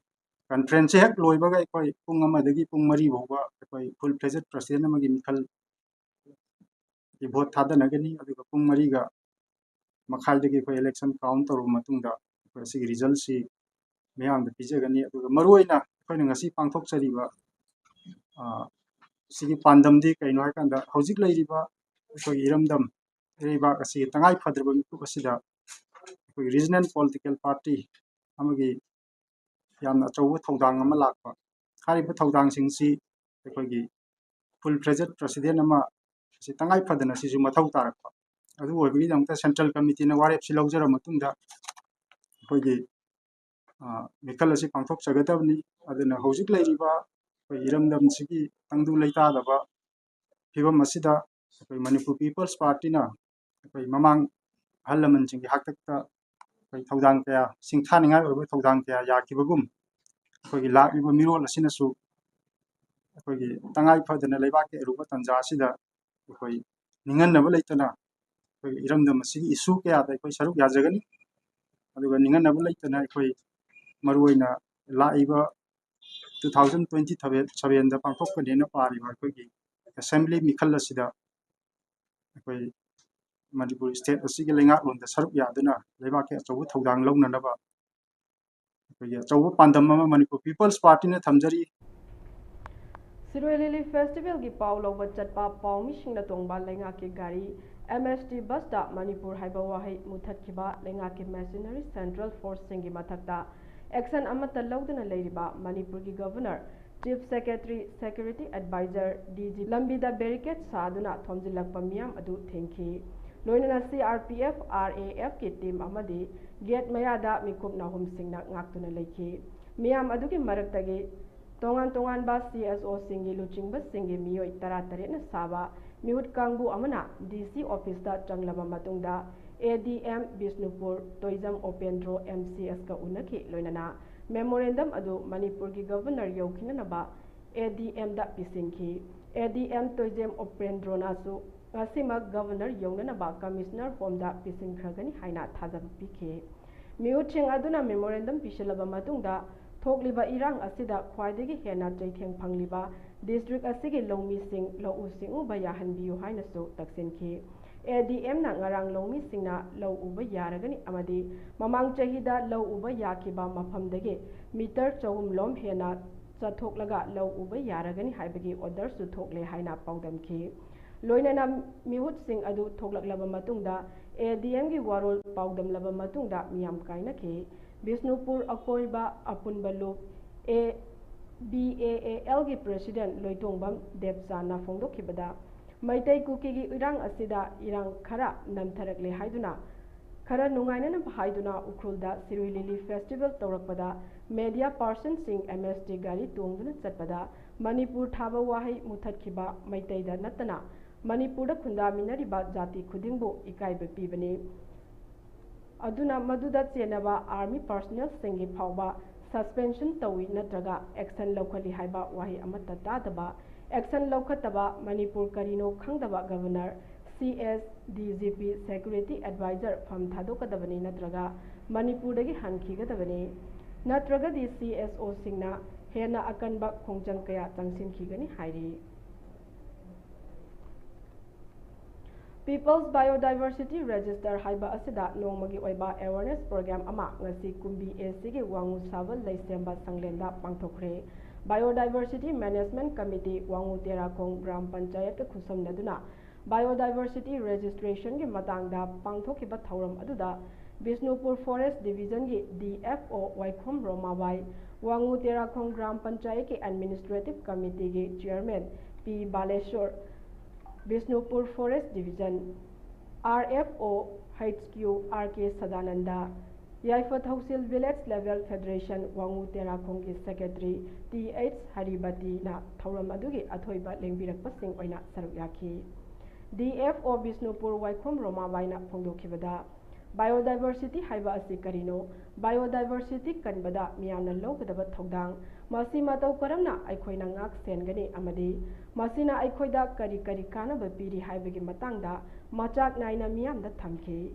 ꯀꯟꯐꯔꯦꯟꯁꯁꯦ ꯍꯦꯛ ꯂꯣꯏꯕꯒ ꯑꯩꯈꯣꯏ ꯄꯨꯡ ꯑꯃꯗꯒꯤ ꯄꯨꯡ ꯃꯔꯤ ꯐꯥꯎꯕ ꯑꯩꯈꯣꯏ ꯐꯨꯜ ꯐ꯭ꯂꯦꯖꯦꯗ ꯄ꯭ꯔꯁꯤꯗꯦꯟ ꯑꯃꯒꯤ ꯃꯤꯈꯜꯒꯤ ꯚꯣꯠ ꯊꯥꯗꯅꯒꯅꯤ꯫ ꯑꯗꯨꯒ ꯄꯨꯡ ꯃꯔꯤꯒ ꯃꯈꯥꯏꯗꯒꯤ ꯑꯩꯈꯣꯏ ꯏꯂꯦꯛꯁꯟ ꯀꯥꯎꯟ ꯇꯧꯔꯕ ꯃꯇꯨꯡꯗ ꯑꯩꯈꯣꯏ ꯑꯁꯤꯒꯤ ꯔꯤꯖꯜꯁꯤ ꯃꯤꯌꯥꯝꯗ ꯄꯤꯖꯒꯅꯤ꯫ ꯑꯗꯨꯒ ꯃꯔꯨꯑꯣꯏꯅ ꯑꯩꯈꯣꯏꯅ ꯉꯁꯤ ꯄꯥꯡꯊꯣꯛꯆꯔꯤꯕ, ꯑ, ꯁꯤꯒꯤ ꯄꯥꯟꯗꯝꯗꯤ ꯀꯩꯅꯣ ꯍꯥꯏꯀꯥꯟꯗ, ꯍꯧꯖꯤꯛ ꯂꯩꯔꯤꯕ ꯑꯩꯈꯣꯏꯒꯤ ꯏꯔꯝꯗꯝ ꯂꯩꯕꯥꯛ ꯑꯁꯤꯒꯤ ꯇꯉꯥꯏ ꯐꯗ꯭ꯔꯕ ꯃꯤꯀꯨꯞ ꯑꯁꯤꯗ ꯑꯩꯈꯣꯏꯒꯤ ꯔꯤꯖꯅꯦꯜ ꯄꯣꯂꯤꯇꯤꯀꯦꯜ ꯄꯥꯔꯇꯤ ꯑꯃꯒꯤ ꯌꯥꯝꯅ ꯑꯆꯧꯕ ꯊꯧꯗꯥꯡ ꯑꯃ ꯂꯥꯛꯄ꯫ ꯍꯥꯏꯔꯤꯕ ꯊꯧꯗꯥꯡꯁꯤꯡꯁꯤ ꯑꯩꯈꯣꯏꯒꯤ ꯐꯨꯜ ꯐ꯭ꯂꯦꯖꯦꯗ ꯄ꯭ꯔꯁꯤꯗꯦꯟ ꯑꯃ ꯑꯁꯤ ꯇꯉꯥꯏ ꯐꯗꯅ ꯁꯤꯁꯨ ꯃꯊꯧ ꯇꯥꯔꯛꯄ꯫ ꯑꯗꯨ ꯑꯣꯏꯕꯒꯤꯗꯃꯛꯇ ꯁꯦꯟꯇ꯭ꯔꯦꯜ ꯀꯃꯤꯇꯤꯅ ꯋꯥꯔꯦꯞꯁꯤ ꯂꯧꯖꯔꯕ ꯃꯇꯨꯡꯗ ꯑꯩꯈꯣꯏꯒꯤ, ꯑ, ꯃꯤꯈꯜ ꯑꯁꯤ ꯄꯥꯡꯊꯣꯛꯆꯒꯗꯕꯅꯤ꯫ ꯑꯗꯨꯅ ꯍꯧꯖꯤꯛ ꯂꯩꯔꯤꯕ ꯑꯩꯈꯣꯏ ꯏꯔꯝꯗꯝꯁꯤꯒꯤ ꯇꯪꯗꯨ ꯂꯩꯇꯥꯗꯕ ꯐꯤꯕꯝ ꯑꯁꯤꯗ ꯑꯩꯈꯣꯏ ꯃꯅꯤꯄꯨꯔ ꯄꯤꯄꯜꯁ ꯄꯥꯔꯇꯤꯅ ꯑꯩꯈꯣꯏ ꯃꯃꯥꯡ ꯑꯍꯜ ꯂꯃꯟꯁꯤꯡꯒꯤ ꯍꯥꯛꯇꯛꯇ ꯑꯩꯈꯣꯏ ꯊꯧꯗꯥꯡ ꯀꯌꯥ, ꯁꯤꯡꯊꯥꯅꯤꯡꯉꯥꯏ ꯑꯣꯏꯕ ꯊꯧꯗꯥꯡ ꯀꯌꯥ ꯌꯥꯈꯤꯕꯒꯨꯝ, ꯑꯩꯈꯣꯏꯒꯤ ꯂꯥꯛꯂꯤꯕ ꯃꯤꯔꯣꯜ ꯑꯁꯤꯅꯁꯨ ꯑꯩꯈꯣꯏꯒꯤ ꯇꯉꯥꯏ ꯐꯗꯅ ꯂꯩꯕꯥꯛꯀꯤ ꯑꯔꯨꯕ ꯇꯥꯟꯖꯥ ꯑꯁꯤꯗ ꯑꯩꯈꯣꯏ ꯅꯤꯡꯍꯟꯅꯕ ꯂꯩꯇꯅ ꯑꯩꯈꯣꯏꯒꯤ ꯏꯔꯝꯗꯝ ꯑꯁꯤꯒꯤ ꯏꯁꯨ ꯀꯌꯥꯗ ꯑꯩꯈꯣꯏ ꯁꯔꯨꯛ ꯌꯥꯖꯒꯅꯤ꯫ ꯑꯗꯨꯒ ꯅꯤꯡꯍꯟꯅꯕ ꯂꯩꯇꯅ ꯑꯩꯈꯣꯏ ꯃꯔꯨꯑꯣꯏꯅ ꯂꯥꯛꯏꯕ two thousand twenty sevenꯗ ꯄꯥꯡꯊꯣꯛꯀꯅꯦꯅ ꯄꯥꯔꯤꯕ ꯑꯩꯈꯣꯏꯒꯤ ꯑꯦꯁꯦꯝꯕ꯭ꯂꯤ ꯃꯤꯈꯜ ꯑꯁꯤꯗ ꯑꯩꯈꯣꯏ ꯃꯅꯤꯄꯨꯔ ꯁ꯭ꯇꯦꯠ ꯑꯁꯤꯒꯤ ꯂꯩꯉꯥꯛꯂꯣꯟꯗ ꯁꯔꯨꯛ ꯌꯥꯗꯨꯅ ꯂꯩꯕꯥꯛꯀꯤ ꯑꯆꯧꯕ ꯊꯧꯗꯥꯡ ꯂꯧꯅꯅꯕ ꯑꯩꯈꯣꯏꯒꯤ ꯑꯆꯧꯕ ꯄꯥꯟꯗꯝ ꯑꯃ ꯃꯅꯤꯄꯨꯔ ꯄꯤꯄꯜꯁ ꯄꯥꯔꯇꯤꯅ ꯊꯝꯖꯔꯤ꯫ ꯁꯤꯔꯣꯏ ꯂꯤꯂꯤ ꯐꯦꯁꯇꯤꯚꯦꯜꯒꯤ ꯄꯥꯎ ꯂꯧꯕ ꯆꯠꯄ ꯄꯥꯎꯃꯤꯁꯤꯡꯅ ꯇꯣꯡꯕ ꯂꯩꯉꯥꯛꯀꯤ ꯒꯥꯔꯤ ꯑꯦꯝ ꯑꯦꯁ ꯇꯤ ꯕꯁꯇ ꯃꯅꯤꯄꯨꯔ ꯍꯥꯏꯕ ꯋꯥꯍꯩ ꯃꯨꯊꯠꯈꯤꯕ ꯂꯩꯉꯥꯛꯀꯤ ꯃꯦꯁꯤꯅꯔꯤ ꯁꯦꯟꯇ꯭ꯔꯦꯜ ꯐꯣꯔꯁꯁꯤꯡꯒꯤ ꯃꯊꯛꯇ ꯑꯦꯛꯁꯟ ꯑꯃꯠꯇ ꯂꯧꯗꯅ ꯂꯩꯔꯤꯕ ꯃꯅꯤꯄꯨꯔꯒꯤ governor, chief secretary, security adviser, D G ꯂꯝꯕꯤꯗ ꯕꯦꯔꯤꯀꯦꯗ ꯁꯥꯗꯨꯅ ꯊꯣꯝꯖꯤꯜꯂꯛꯄ ꯃꯤꯌꯥꯝ ꯑꯗꯨ ꯊꯤꯡꯈꯤ꯫ ꯂꯣꯏꯅꯅ C R P F, R A F ꯀꯤ team ꯑꯃꯗꯤ gate ꯃꯌꯥꯗ ꯃꯤꯈꯨꯞ ꯅꯥꯍꯨꯝꯁꯤꯡꯅ ꯉꯥꯛꯇꯨꯅ ꯂꯩꯈꯤ꯫ ꯃꯤꯌꯥꯝ ꯑꯗꯨꯒꯤ ꯃꯔꯛꯇꯒꯤ ꯇꯣꯉꯥꯟ ꯇꯣꯉꯥꯟꯕ C S Oꯁꯤꯡꯒꯤ ꯂꯨꯆꯤꯡꯕꯁꯤꯡꯒꯤ ꯃꯤꯑꯣꯏ ꯇꯔꯥꯇꯔꯦꯠꯅ ꯁꯥꯕ ꯃꯤꯍꯨꯠ ꯀꯥꯡꯕꯨ ꯑꯃꯅ D C officeꯇ ꯆꯪꯂꯕ ꯃꯇꯨꯡꯗ A D M Bishnupur Toijam ꯎꯄꯦꯟꯗ꯭ꯔꯣ M C Sꯀ ꯎꯅꯈꯤ꯫ ꯂꯣꯏꯅꯅ memorandum ꯑꯗꯨ ꯃꯅꯤꯄꯨꯔꯒꯤ governor ꯌꯧꯈꯤꯅꯅꯕ A D Mꯗ ꯄꯤꯁꯤꯟꯈꯤ꯫ A D M ꯇꯣꯏꯖꯦꯝ ꯎꯄꯦꯟꯗ꯭ꯔꯣꯅꯁꯨ ꯉꯁꯤꯃꯛ governor ꯌꯧꯅꯅꯕ commissioner homeꯗ ꯄꯤꯁꯤꯟꯈ꯭ꯔꯒꯅꯤ ꯍꯥꯏꯅ ꯊꯥꯖꯕ ꯄꯤꯈꯤ꯫ ꯃꯤꯍꯨꯠꯁꯤꯡ ꯑꯗꯨꯅ memorandum ꯄꯤꯁꯤꯜꯂꯕ ꯃꯇꯨꯡꯗ ꯊꯣꯛꯂꯤꯕ ꯏꯔꯥꯡ ꯑꯁꯤꯗ ꯈ꯭ꯋꯥꯏꯗꯒꯤ ꯍꯦꯟꯅ ꯆꯩꯊꯦꯡ ꯐꯪꯂꯤꯕ district ꯑꯁꯤꯒꯤ ꯂꯧꯃꯤꯁꯤꯡ ꯂꯧꯎ ꯁꯤꯡꯎꯕ ꯌꯥꯍꯟꯕꯤꯌꯨ ꯍꯥꯏꯅꯁꯨ ꯇꯛꯁꯤꯟꯈꯤ꯫ A D Mꯅ ꯉꯔꯥꯡ ꯂꯧꯃꯤꯁꯤꯡꯅ ꯂꯧ ꯎꯕ ꯌꯥꯔꯒꯅꯤ ꯑꯃꯗꯤ ꯃꯃꯥꯡ ꯆꯍꯤꯗ ꯂꯧ ꯎꯕ ꯌꯥꯈꯤꯕ ꯃꯐꯝꯗꯒꯤ meter ꯆꯍꯨꯝ ꯂꯣꯝ ꯍꯦꯟꯅ ꯆꯠꯊꯣꯛꯂꯒ ꯂꯧ ꯎꯕ ꯌꯥꯔꯒꯅꯤ ꯍꯥꯏꯕꯒꯤ orderꯁꯨ ꯊꯣꯛꯂꯦ ꯍꯥꯏꯅ ꯄꯥꯎꯗꯝꯈꯤ꯫ ꯂꯣꯏꯅꯅ ꯃꯤꯍꯨꯠꯁꯤꯡ ꯑꯗꯨ ꯊꯣꯛꯂꯛꯂꯕ ꯃꯇꯨꯡꯗ A D Mꯒꯤ ꯋꯥꯔꯣꯜ ꯄꯥꯎꯗꯝꯂꯕ ꯃꯇꯨꯡꯗ ꯃꯤꯌꯥꯝ ꯀꯥꯏꯅꯈꯤ꯫ ꯕꯤꯁꯅꯨꯄꯨꯔ ꯑꯀꯣꯏꯕ ꯑꯄꯨꯟꯕ ꯂꯨꯞ A B A A Lꯒꯤ president ꯂꯣꯏꯇꯣꯡꯕꯝ ꯗꯦꯕꯆꯥꯟꯅ ꯐꯣꯡꯗꯣꯛꯈꯤꯕꯗ, ꯃꯩꯇꯩ ꯀꯨꯀꯤꯒꯤ ꯏꯔꯥꯡ ꯑꯁꯤꯗ ꯏꯔꯥꯡ ꯈꯔ ꯅꯝꯊꯔꯛꯂꯦ ꯍꯥꯏꯗꯨꯅ, ꯈꯔ ꯅꯨꯡꯉꯥꯏꯅꯅꯕ ꯍꯥꯏꯗꯨꯅ ꯎꯈ꯭ꯔꯨꯜꯗ ꯁꯤꯔꯨꯏ ꯂꯤꯂꯤ festival ꯇꯧꯔꯛꯄꯗ media personꯁꯤꯡ M S T ꯒꯥꯔꯤ ꯇꯣꯡꯗꯨꯅ ꯆꯠꯄꯗ ꯃꯅꯤꯄꯨꯔ ꯊꯥꯕ ꯋꯥꯍꯩ ꯃꯨꯊꯠꯈꯤꯕ ꯃꯩꯇꯩꯗ ꯅꯠꯇꯅ ꯃꯅꯤꯄꯨꯔꯗ ꯈꯨꯟꯗꯥꯃꯤꯟꯅꯔꯤꯕ ꯖꯥꯇꯤ ꯈꯨꯗꯤꯡꯕꯨ ꯏꯀꯥꯏꯕ ꯄꯤꯕꯅꯤ꯫ ꯑꯗꯨꯅ ꯃꯗꯨꯗ ꯆꯦꯟꯅꯕ army personnelꯁꯤꯡꯒꯤ ꯐꯥꯎꯕ suspension ꯇꯧꯏ ꯅꯠꯇ꯭ꯔꯒ action ꯂꯧꯈꯠꯂꯤ ꯍꯥꯏꯕ ꯋꯥꯍꯩ ꯑꯃꯠꯇ ꯇꯥꯗꯕ, action ꯂꯧꯈꯠꯇꯕ ꯃꯅꯤꯄꯨꯔ ꯀꯔꯤꯅꯣ ꯈꯪꯗꯕ governor, C S, D G P, security advisor ꯐꯝ ꯊꯥꯗꯣꯛꯀꯗꯕꯅꯤ ꯅꯠꯇ꯭ꯔꯒ ꯃꯅꯤꯄꯨꯔꯗꯒꯤ ꯍꯟꯈꯤꯒꯗꯕꯅꯤ꯫ ꯅꯠꯇ꯭ꯔꯒꯗꯤ C S Oꯁꯤꯡꯅ ꯍꯦꯟꯅ ꯑꯀꯟꯕ ꯈꯣꯡꯖꯪ ꯀꯌꯥ ꯆꯪꯁꯤꯟꯈꯤꯒꯅꯤ ꯍꯥꯏꯔꯤ꯫ People's Biodiversity Register ꯍꯥꯏꯕ ꯑꯁꯤꯗ ꯅꯣꯡꯃꯒꯤ ꯑꯣꯏꯕ awareness program ꯑꯃ ꯉꯁꯤ ꯀꯨꯝꯕꯤ A Cꯒꯤ ꯋꯥꯉꯨ ꯁꯥꯕ ꯂꯩꯁꯦꯝꯕ ꯁꯪꯂꯦꯟꯗ ꯄꯥꯡꯊꯣꯛꯈ꯭ꯔꯦ꯫ Biodiversity Management Committee, Wangoo Terakhong gram ꯄꯟꯆꯥꯌꯠꯀ ꯈꯨꯠꯁꯝꯅꯗꯨꯅ biodiversity registrationꯒꯤ ꯃꯇꯥꯡꯗ ꯄꯥꯡꯊꯣꯛꯈꯤꯕ ꯊꯧꯔꯝ ꯑꯗꯨꯗ Bishnupur Forest Divisionꯒꯤ D F O Waikhom Romabai, Wangoo Terakhong gram ꯄꯟꯆꯥꯌꯠꯀꯤ Administrative Committeeꯒꯤ Chairman P Baleshor, Bishnupur Forest Division R F O H Q R K Sadananda, ꯌꯥꯏꯐ ꯊꯧꯁꯤꯜ Village Level Federation ꯋꯥꯉꯨ ꯇꯦꯔꯥꯈꯣꯡꯒꯤ Secretary T H ꯍꯔꯤꯕꯇꯤꯅ ꯊꯧꯔꯝ ꯑꯗꯨꯒꯤ ꯑꯊꯣꯏꯕ ꯂꯦꯡꯕꯤꯔꯛꯄꯁꯤꯡ ꯑꯣꯏꯅ ꯁꯔꯨꯛ ꯌꯥꯈꯤ꯫ D F O ꯕꯤꯁꯅꯨꯄꯨꯔ ꯋꯥꯏꯈꯣꯝ ꯔꯣꯃꯥꯕꯥꯏꯅ ꯐꯣꯡꯗꯣꯛꯈꯤꯕꯗ, Biodiversity ꯍꯥꯏꯕ ꯑꯁꯤ ꯀꯔꯤꯅꯣ? Biodiversity ꯀꯟꯕꯗ ꯃꯤꯌꯥꯝꯅ ꯂꯧꯒꯗꯕ ꯊꯧꯗꯥꯡ, ꯃꯁꯤ ꯃꯇꯧ ꯀꯔꯝꯅ ꯑꯩꯈꯣꯏꯅ ꯉꯥꯛ ꯁꯦꯟꯒꯅꯤ ꯑꯃꯗꯤ ꯃꯁꯤꯅ ꯑꯩꯈꯣꯏꯗ ꯀꯔꯤ ꯀꯔꯤ ꯀꯥꯟꯅꯕ ꯄꯤꯔꯤ ꯍꯥꯏꯕꯒꯤ ꯃꯇꯥꯡꯗ ꯃꯆꯥꯛ ꯅꯥꯏꯅ ꯃꯤꯌꯥꯝꯗ ꯊꯝꯈꯤ꯫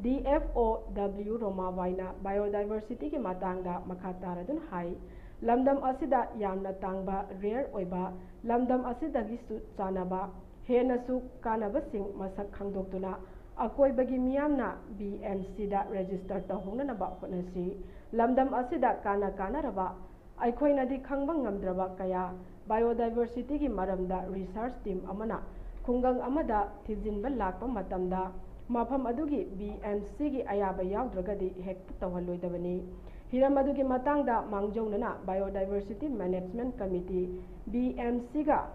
D F O W ꯔꯣꯃꯥꯕꯥꯏꯅ Biodiversity ꯒꯤ ꯃꯇꯥꯡꯗ ꯃꯈꯥ ꯇꯥꯔꯗꯨꯅ ꯍꯥꯏ, ꯂꯝꯗꯝ ꯑꯁꯤꯗ ꯌꯥꯝꯅ ꯇꯥꯡꯕ, rare ꯑꯣꯏꯕ, ꯂꯝꯗꯝ ꯑꯁꯤꯗꯒꯤꯁꯨ ꯆꯥꯅꯕ, ꯍꯦꯟꯅꯁꯨ ꯀꯥꯟꯅꯕꯁꯤꯡ ꯃꯁꯛ ꯈꯪꯗꯣꯛꯇꯨꯅ ꯑꯀꯣꯏꯕꯒꯤ ꯃꯤꯌꯥꯝꯅ B M C ꯗ register ꯇꯧꯍꯧꯅꯅꯕ ꯍꯣꯠꯅꯁꯤ꯫ ꯂꯝꯗꯝ ꯑꯁꯤꯗ ꯀꯥꯟꯅ ꯀꯥꯟꯅꯔꯕ, ꯑꯩꯈꯣꯏꯅꯗꯤ ꯈꯪꯕ ꯉꯝꯗ꯭ꯔꯕ ꯀꯌꯥ, Biodiversity ꯒꯤ ꯃꯔꯝꯗ research team ꯑꯃꯅ ꯈꯨꯡꯒꯪ ꯑꯃꯗ ꯊꯤꯖꯤꯟꯕ ꯂꯥꯛꯄ ꯃꯇꯝꯗ, ꯃꯐꯝ ꯑꯗꯨꯒꯤ B M C ꯒꯤ ꯑꯌꯥꯕ ꯌꯥꯎꯗ꯭ꯔꯒꯗꯤ ꯍꯦꯛꯇ ꯇꯧꯍꯜꯂꯣꯏꯗꯕꯅꯤ꯫ ꯍꯤꯔꯝ ꯑꯗꯨꯒꯤ ꯃꯇꯥꯡꯗ ꯃꯥꯡꯖꯧꯅꯅ Biodiversity Management Committee, B M C ꯒ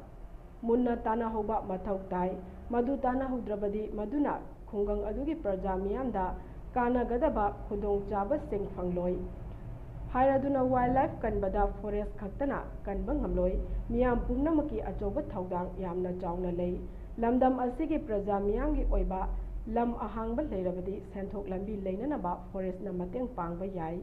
ꯃꯨꯟꯅ ꯇꯥꯟꯅꯍꯧꯕ ꯃꯊꯧ ꯇꯥꯏ꯫ ꯃꯗꯨ ꯇꯥꯟꯅꯍꯧꯗ꯭ꯔꯕꯗꯤ ꯃꯗꯨꯅ ꯈꯨꯡꯒꯪ ꯑꯗꯨꯒꯤ ꯄ꯭ꯔꯖꯥ ꯃꯤꯌꯥꯝꯗ ꯀꯥꯟꯅꯒꯗꯕ ꯈꯨꯗꯣꯡꯆꯥꯕꯁꯤꯡ ꯐꯪꯂꯣꯏ꯫ ꯍꯥꯏꯔꯗꯨꯅ wildlife ꯀꯟꯕꯗ forest ꯈꯛꯇꯅ ꯀꯟꯕ ꯉꯝꯂꯣꯏ꯫ ꯃꯤꯌꯥꯝ ꯄꯨꯝꯅꯃꯛꯀꯤ ꯑꯆꯧꯕ ꯊꯧꯗꯥꯡ ꯌꯥꯝꯅ ꯆꯥꯎꯅ ꯂꯩ꯫ ꯂꯝꯗꯝ ꯑꯁꯤꯒꯤ ꯄ꯭ꯔꯖꯥ ꯃꯤꯌꯥꯝꯒꯤ ꯑꯣꯏꯕ ꯂꯝ ꯑꯍꯥꯡꯕ ꯂꯩꯔꯕꯗꯤ ꯁꯦꯟꯊꯣꯛ ꯂꯝꯕꯤ ꯂꯩꯅꯅꯕ forest ꯅ ꯃꯇꯦꯡ ꯄꯥꯡꯕ ꯌꯥꯏ꯫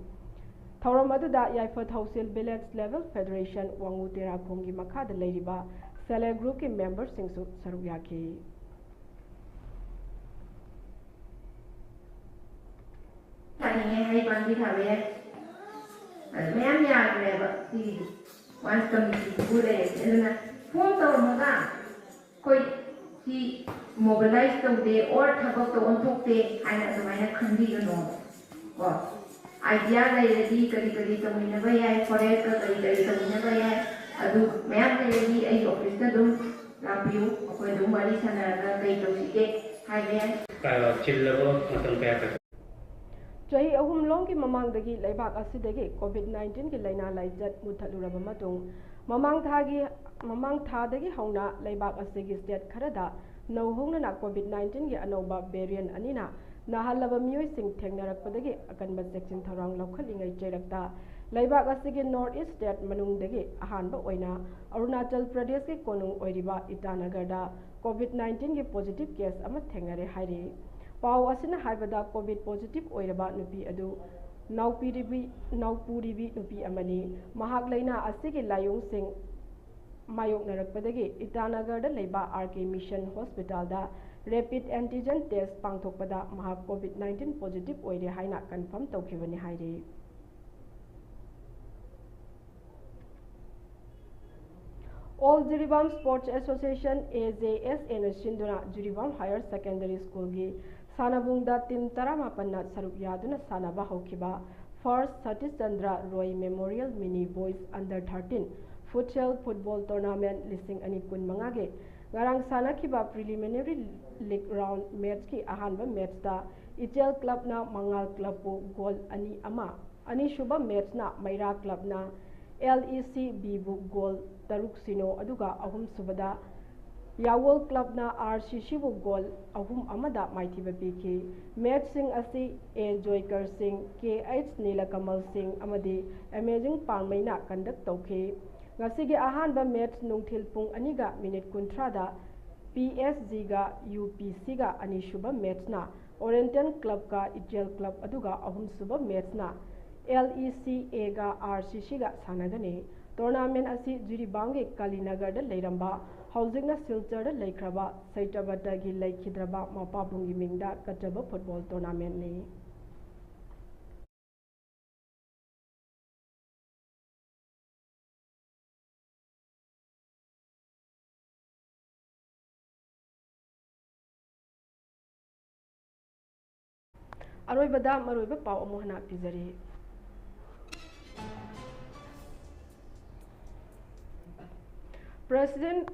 ꯊꯧꯔꯝ ꯑꯗꯨꯗ ꯌꯥꯏꯐ ꯊꯧꯁꯤꯜ Village Level Federation ꯋꯥꯉꯨ ꯇꯦꯔꯥꯈꯣꯡꯒꯤ ꯃꯈꯥꯗ ꯂꯩꯔꯤꯕ Self Help Group ꯀꯤ member ꯁꯤꯡꯁꯨ ꯁꯔꯨꯛ ꯌꯥꯈꯤ꯫ ꯊꯥꯅꯤꯡꯉꯦ, ꯍꯩ ꯄꯥꯝꯕꯤ ꯊꯥꯕ ꯌꯥꯏ꯫ ꯑꯗꯨ ꯃꯌꯥꯝ ꯌꯥꯈ꯭ꯔꯦꯕ ꯁꯤꯒꯤꯗꯤ꯫ Once committee ꯗꯨꯕꯨ ꯂꯩꯔꯗꯤ꯫ ꯑꯗꯨꯅ form ꯇꯧꯔꯝꯃꯒ ꯑꯩꯈꯣꯏ ꯁꯤ mobilize ꯇꯧꯗꯦ or ꯊꯕꯛꯇ ꯑꯣꯟꯊꯣꯛꯇꯦ ꯍꯥꯏꯅ ꯑꯗꯨꯃꯥꯏꯅ ꯈꯟꯕꯤꯒꯅꯣ ꯀꯣ꯫ Idea ꯂꯩꯔꯗꯤ ꯀꯔꯤ ꯀꯔꯤ ꯇꯧꯃꯤꯟꯅꯕ ꯌꯥꯏ, forest ꯀ ꯀꯔꯤ ꯀꯔꯤ ꯇꯧꯃꯤꯟꯅꯕ ꯌꯥꯏ, ꯑꯗꯨ ꯃꯌꯥꯝ ꯂꯩꯔꯗꯤ ꯑꯩꯒꯤ office ꯇ ꯑꯗꯨꯝ ꯂꯥꯛꯄꯤꯌꯨ, ꯑꯩꯈꯣꯏ ꯑꯗꯨꯝ ꯋꯥꯔꯤ ꯁꯥꯟꯅꯔꯒ ꯀꯔꯤ ꯇꯧꯁꯤꯒꯦ ꯍꯥꯏꯕ ꯌꯥꯏ꯫ ꯆꯤꯜꯂꯕ ꯃꯇꯝ ꯀꯌꯥ ꯀꯌꯥ ꯆꯍꯤ ꯑꯍꯨꯝ ꯂꯣꯝꯒꯤ ꯃꯃꯥꯡꯗꯒꯤ ꯂꯩꯕꯥꯛ ꯑꯁꯤꯗꯒꯤ COVID nineteen ꯒꯤ ꯂꯥꯏꯅꯥ ꯂꯥꯏꯆꯠ ꯃꯨꯠꯊꯠꯂꯨꯔꯕ ꯃꯇꯨꯡ, ꯃꯃꯥꯡ ꯊꯥꯒꯤ ꯃꯃꯥꯡ ꯊꯥꯗꯒꯤ ꯍꯧꯅ ꯂꯩꯕꯥꯛ ꯑꯁꯤꯒꯤ state ꯈꯔꯗ ꯅꯧꯍꯧꯅꯅ COVID nineteenꯒꯤ ꯑꯅꯧꯕ variant ꯑꯅꯤꯅ ꯅꯥꯍꯜꯂꯕ ꯃꯤꯑꯣꯏꯁꯤꯡ ꯊꯦꯡꯅꯔꯛꯄꯗꯒꯤ ꯑꯀꯟꯕ ꯆꯦꯛꯁꯤꯟ ꯊꯧꯔꯥꯡ ꯂꯧꯈꯠꯂꯤꯉꯩ ꯆꯩꯔꯛꯇ ꯂꯩꯕꯥꯛ ꯑꯁꯤꯒꯤ North East state ꯃꯅꯨꯡꯗꯒꯤ ꯑꯍꯥꯟꯕ ꯑꯣꯏꯅ ꯑꯔꯨꯅꯥꯆꯜ ꯄ꯭ꯔꯗꯦꯁꯀꯤ ꯀꯣꯅꯨꯡ ꯑꯣꯏꯔꯤꯕ ꯏꯇꯥꯅꯒꯔꯗ COVID nineteenꯒꯤ positive case ꯑꯃ ꯊꯦꯡꯅꯔꯦ ꯍꯥꯏꯔꯤ꯫ ꯄꯥꯎ ꯑꯁꯤꯅ ꯍꯥꯏꯕꯗ, COVID positive ꯑꯣꯏꯔꯕ ꯅꯨꯄꯤ ꯑꯗꯨ ꯅꯥꯎꯄꯤꯔꯤꯕꯤ ꯅꯥꯎꯄꯨꯔꯤꯕꯤ ꯅꯨꯄꯤ ꯑꯃꯅꯤ꯫ ꯃꯍꯥꯛ ꯂꯩꯅꯥ ꯑꯁꯤꯒꯤ ꯂꯥꯏꯑꯣꯡꯁꯤꯡ ꯃꯥꯌꯣꯛꯅꯔꯛꯄꯗꯒꯤ ꯏꯇꯥꯅꯒꯔꯗ ꯂꯩꯕ R K Mission Hospitalꯗ rapid antigen test ꯄꯥꯡꯊꯣꯛꯄꯗ ꯃꯍꯥꯛ COVID nineteen positive ꯑꯣꯏꯔꯦ ꯍꯥꯏꯅ confirm ꯇꯧꯈꯤꯕꯅꯤ ꯍꯥꯏꯔꯤ꯫ All Jiribam Sports Association, A J S Aꯅ ꯁꯤꯟꯗꯨꯅ ꯖꯤꯔꯤꯕꯥꯝ Higher Secondary Schoolꯒꯤ ꯁꯥꯟꯅꯕꯨꯡꯗ team ꯇꯔꯥꯃꯥꯄꯟꯅ ꯁꯔꯨꯛ ꯌꯥꯗꯨꯅ ꯁꯥꯟꯅꯕ ꯍꯧꯈꯤꯕ First Satish Chandra Roy Memorial Mini Boys Under thirteen Futsal Football Tournament ꯂꯤꯁꯤꯡ ꯑꯅꯤ ꯀꯨꯟꯃꯉꯥꯒꯤ ꯉꯔꯥꯡ ꯁꯥꯟꯅꯈꯤꯕ preliminary league round matchꯀꯤ ꯑꯍꯥꯟꯕ matchꯇ ꯏꯆꯦꯜ clubꯅ ꯃꯉꯥꯜ clubꯄꯨ goal ꯑꯅꯤ ꯑꯃ, ꯑꯅꯤꯁꯨꯕ matchꯅ ꯃꯩꯔꯥ clubꯅ L E C Bꯕꯨ goal ꯇꯔꯨꯛ ꯁꯤꯅꯣ, ꯑꯗꯨꯒ ꯑꯍꯨꯝꯁꯨꯕꯗ ꯌꯥꯋꯣꯜ clubꯅ R C Cꯕꯨ goal ꯑꯍꯨꯝ ꯑꯃꯗ ꯃꯥꯏꯊꯤꯕ ꯄꯤꯈꯤ꯫ Matchꯁꯤꯡ ꯑꯁꯤ A ꯖꯣꯏꯀꯔ ꯁꯤꯡ, K H ꯅꯤꯂꯀꯃꯜ ꯁꯤꯡ ꯑꯃꯗꯤ Amazing ꯄꯥꯡꯃꯩꯅ conduct ꯇꯧꯈꯤ꯫ ꯉꯁꯤꯒꯤ ꯑꯍꯥꯟꯕ match ꯅꯨꯡꯊꯤꯜ ꯄꯨꯡ ꯑꯅꯤꯒ minute ꯀꯨꯟꯊ꯭ꯔꯥꯗ P S Gꯒ U P Cꯒ, ꯑꯅꯤꯁꯨꯕ matchꯅ Oriental clubꯀ ꯏꯆꯦꯜ club, ꯑꯗꯨꯒ ꯑꯍꯨꯝꯁꯨꯕ matchꯅ L E C Aꯒ R C Cꯒ ꯁꯥꯟꯅꯒꯅꯤ꯫ Tournament ꯑꯁꯤ ꯖꯤꯔꯤꯕꯥꯝꯒꯤ ꯀꯥꯂꯤꯅꯒꯔꯗ ꯂꯩꯔꯝꯕ, ꯍꯧꯖꯤꯛꯅ ꯁꯤꯜꯆꯔꯗ ꯂꯩꯈ꯭ꯔꯕ ꯁꯩꯇꯕꯇꯒꯤ ꯂꯩꯈꯤꯗ꯭ꯔꯕ ꯃꯄꯥꯕꯨꯡꯒꯤ ꯃꯤꯡꯗ ꯀꯠꯆꯕ football tournamentꯅꯤ꯫ ꯑꯔꯣꯏꯕꯗ ꯃꯔꯨꯑꯣꯏꯕ ꯄꯥꯎ ꯑꯃꯨꯛ ꯍꯟꯅ ꯄꯤꯖꯔꯤ꯫ President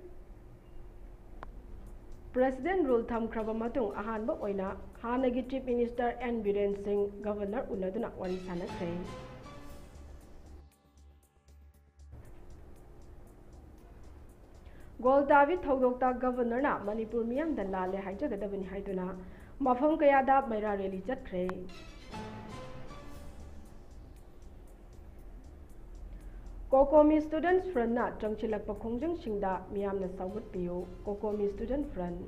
President rule ꯊꯝꯈ꯭ꯔꯕ ꯃꯇꯨꯡ ꯑꯍꯥꯟꯕ ꯑꯣꯏꯅ ꯍꯥꯟꯅꯒꯤ Chief Minister N ꯕꯤꯔꯦꯟ ꯁꯤꯡ Governor ꯎꯅꯗꯨꯅ ꯋꯥꯔꯤ ꯁꯥꯟꯅꯈ꯭ꯔꯦ꯫ ꯒꯣꯜ ꯇꯥꯕꯤ ꯊꯧꯗꯣꯛꯇ ꯒꯕꯔꯅꯔꯅ ꯃꯅꯤꯄꯨꯔ ꯃꯤꯌꯥꯝꯗ ꯂꯥꯜꯂꯦ ꯍꯥꯏꯖꯒꯗꯕꯅꯤ ꯍꯥꯏꯗꯨꯅ ꯃꯐꯝ ꯀꯌꯥꯗ ꯃꯩꯔꯥ ꯔꯦꯂꯤ ꯆꯠꯈ꯭ꯔꯦ꯫ ꯀꯣꯀꯣꯃꯤ ꯁ꯭ꯇꯨꯗꯦꯟꯠꯁ ꯐ꯭ꯔꯟꯠꯅ ꯆꯪꯁꯤꯜꯂꯛꯄ ꯈꯣꯡꯖꯪꯁꯤꯡꯗ ꯃꯤꯌꯥꯝꯅ ꯁꯥꯎꯒꯠꯄꯤꯌꯨ, ꯀꯣꯀꯣꯃꯤ ꯁ꯭ꯇꯨꯗꯦꯟꯠ ꯐ꯭ꯔꯟꯠ꯫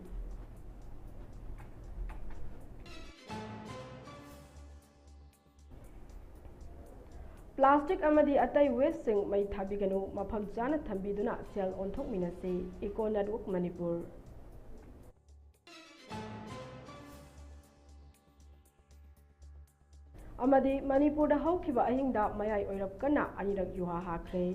ꯄ꯭ꯂꯥꯁꯇꯤꯛ ꯑꯃꯗꯤ ꯑꯇꯩ ꯋꯦꯁꯁꯤꯡ ꯃꯩ ꯊꯥꯕꯤꯒꯅꯨ, ꯃꯐꯝ ꯆꯥꯅ ꯊꯝꯕꯤꯗꯨꯅ ꯁꯦꯜ ꯑꯣꯟꯊꯣꯛꯃꯤꯟꯅꯁꯤ, ꯏꯀꯣ ꯅꯦꯠꯋꯥꯔꯛ ꯃꯅꯤꯄꯨꯔ꯫ ꯑꯃꯗꯤ ꯃꯅꯤꯄꯨꯔꯗ ꯍꯧꯈꯤꯕ ꯑꯍꯤꯡꯗ ꯃꯌꯥꯏ ꯑꯣꯏꯔꯞ ꯀꯟꯅ ꯑꯅꯤꯔꯛ ꯌꯨꯍꯥ ꯍꯥꯈ꯭ꯔꯦ꯫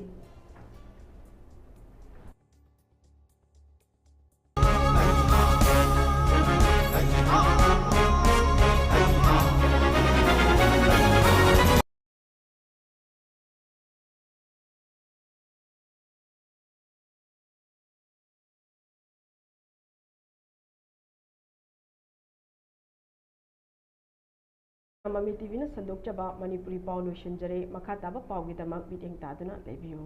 ꯃꯃꯤ ꯇꯤꯚꯤꯅ ꯁꯟꯗꯣꯛꯆꯕ ꯃꯅꯤꯄꯨꯔꯤ ꯄꯥꯎ ꯂꯣꯏꯁꯤꯟꯖꯔꯦ꯫ ꯃꯈꯥ ꯇꯥꯕ ꯄꯥꯎꯒꯤꯗꯃꯛ ꯃꯤꯠꯌꯦꯡ ꯇꯥꯗꯨꯅ ꯂꯩꯕꯤꯌꯨ꯫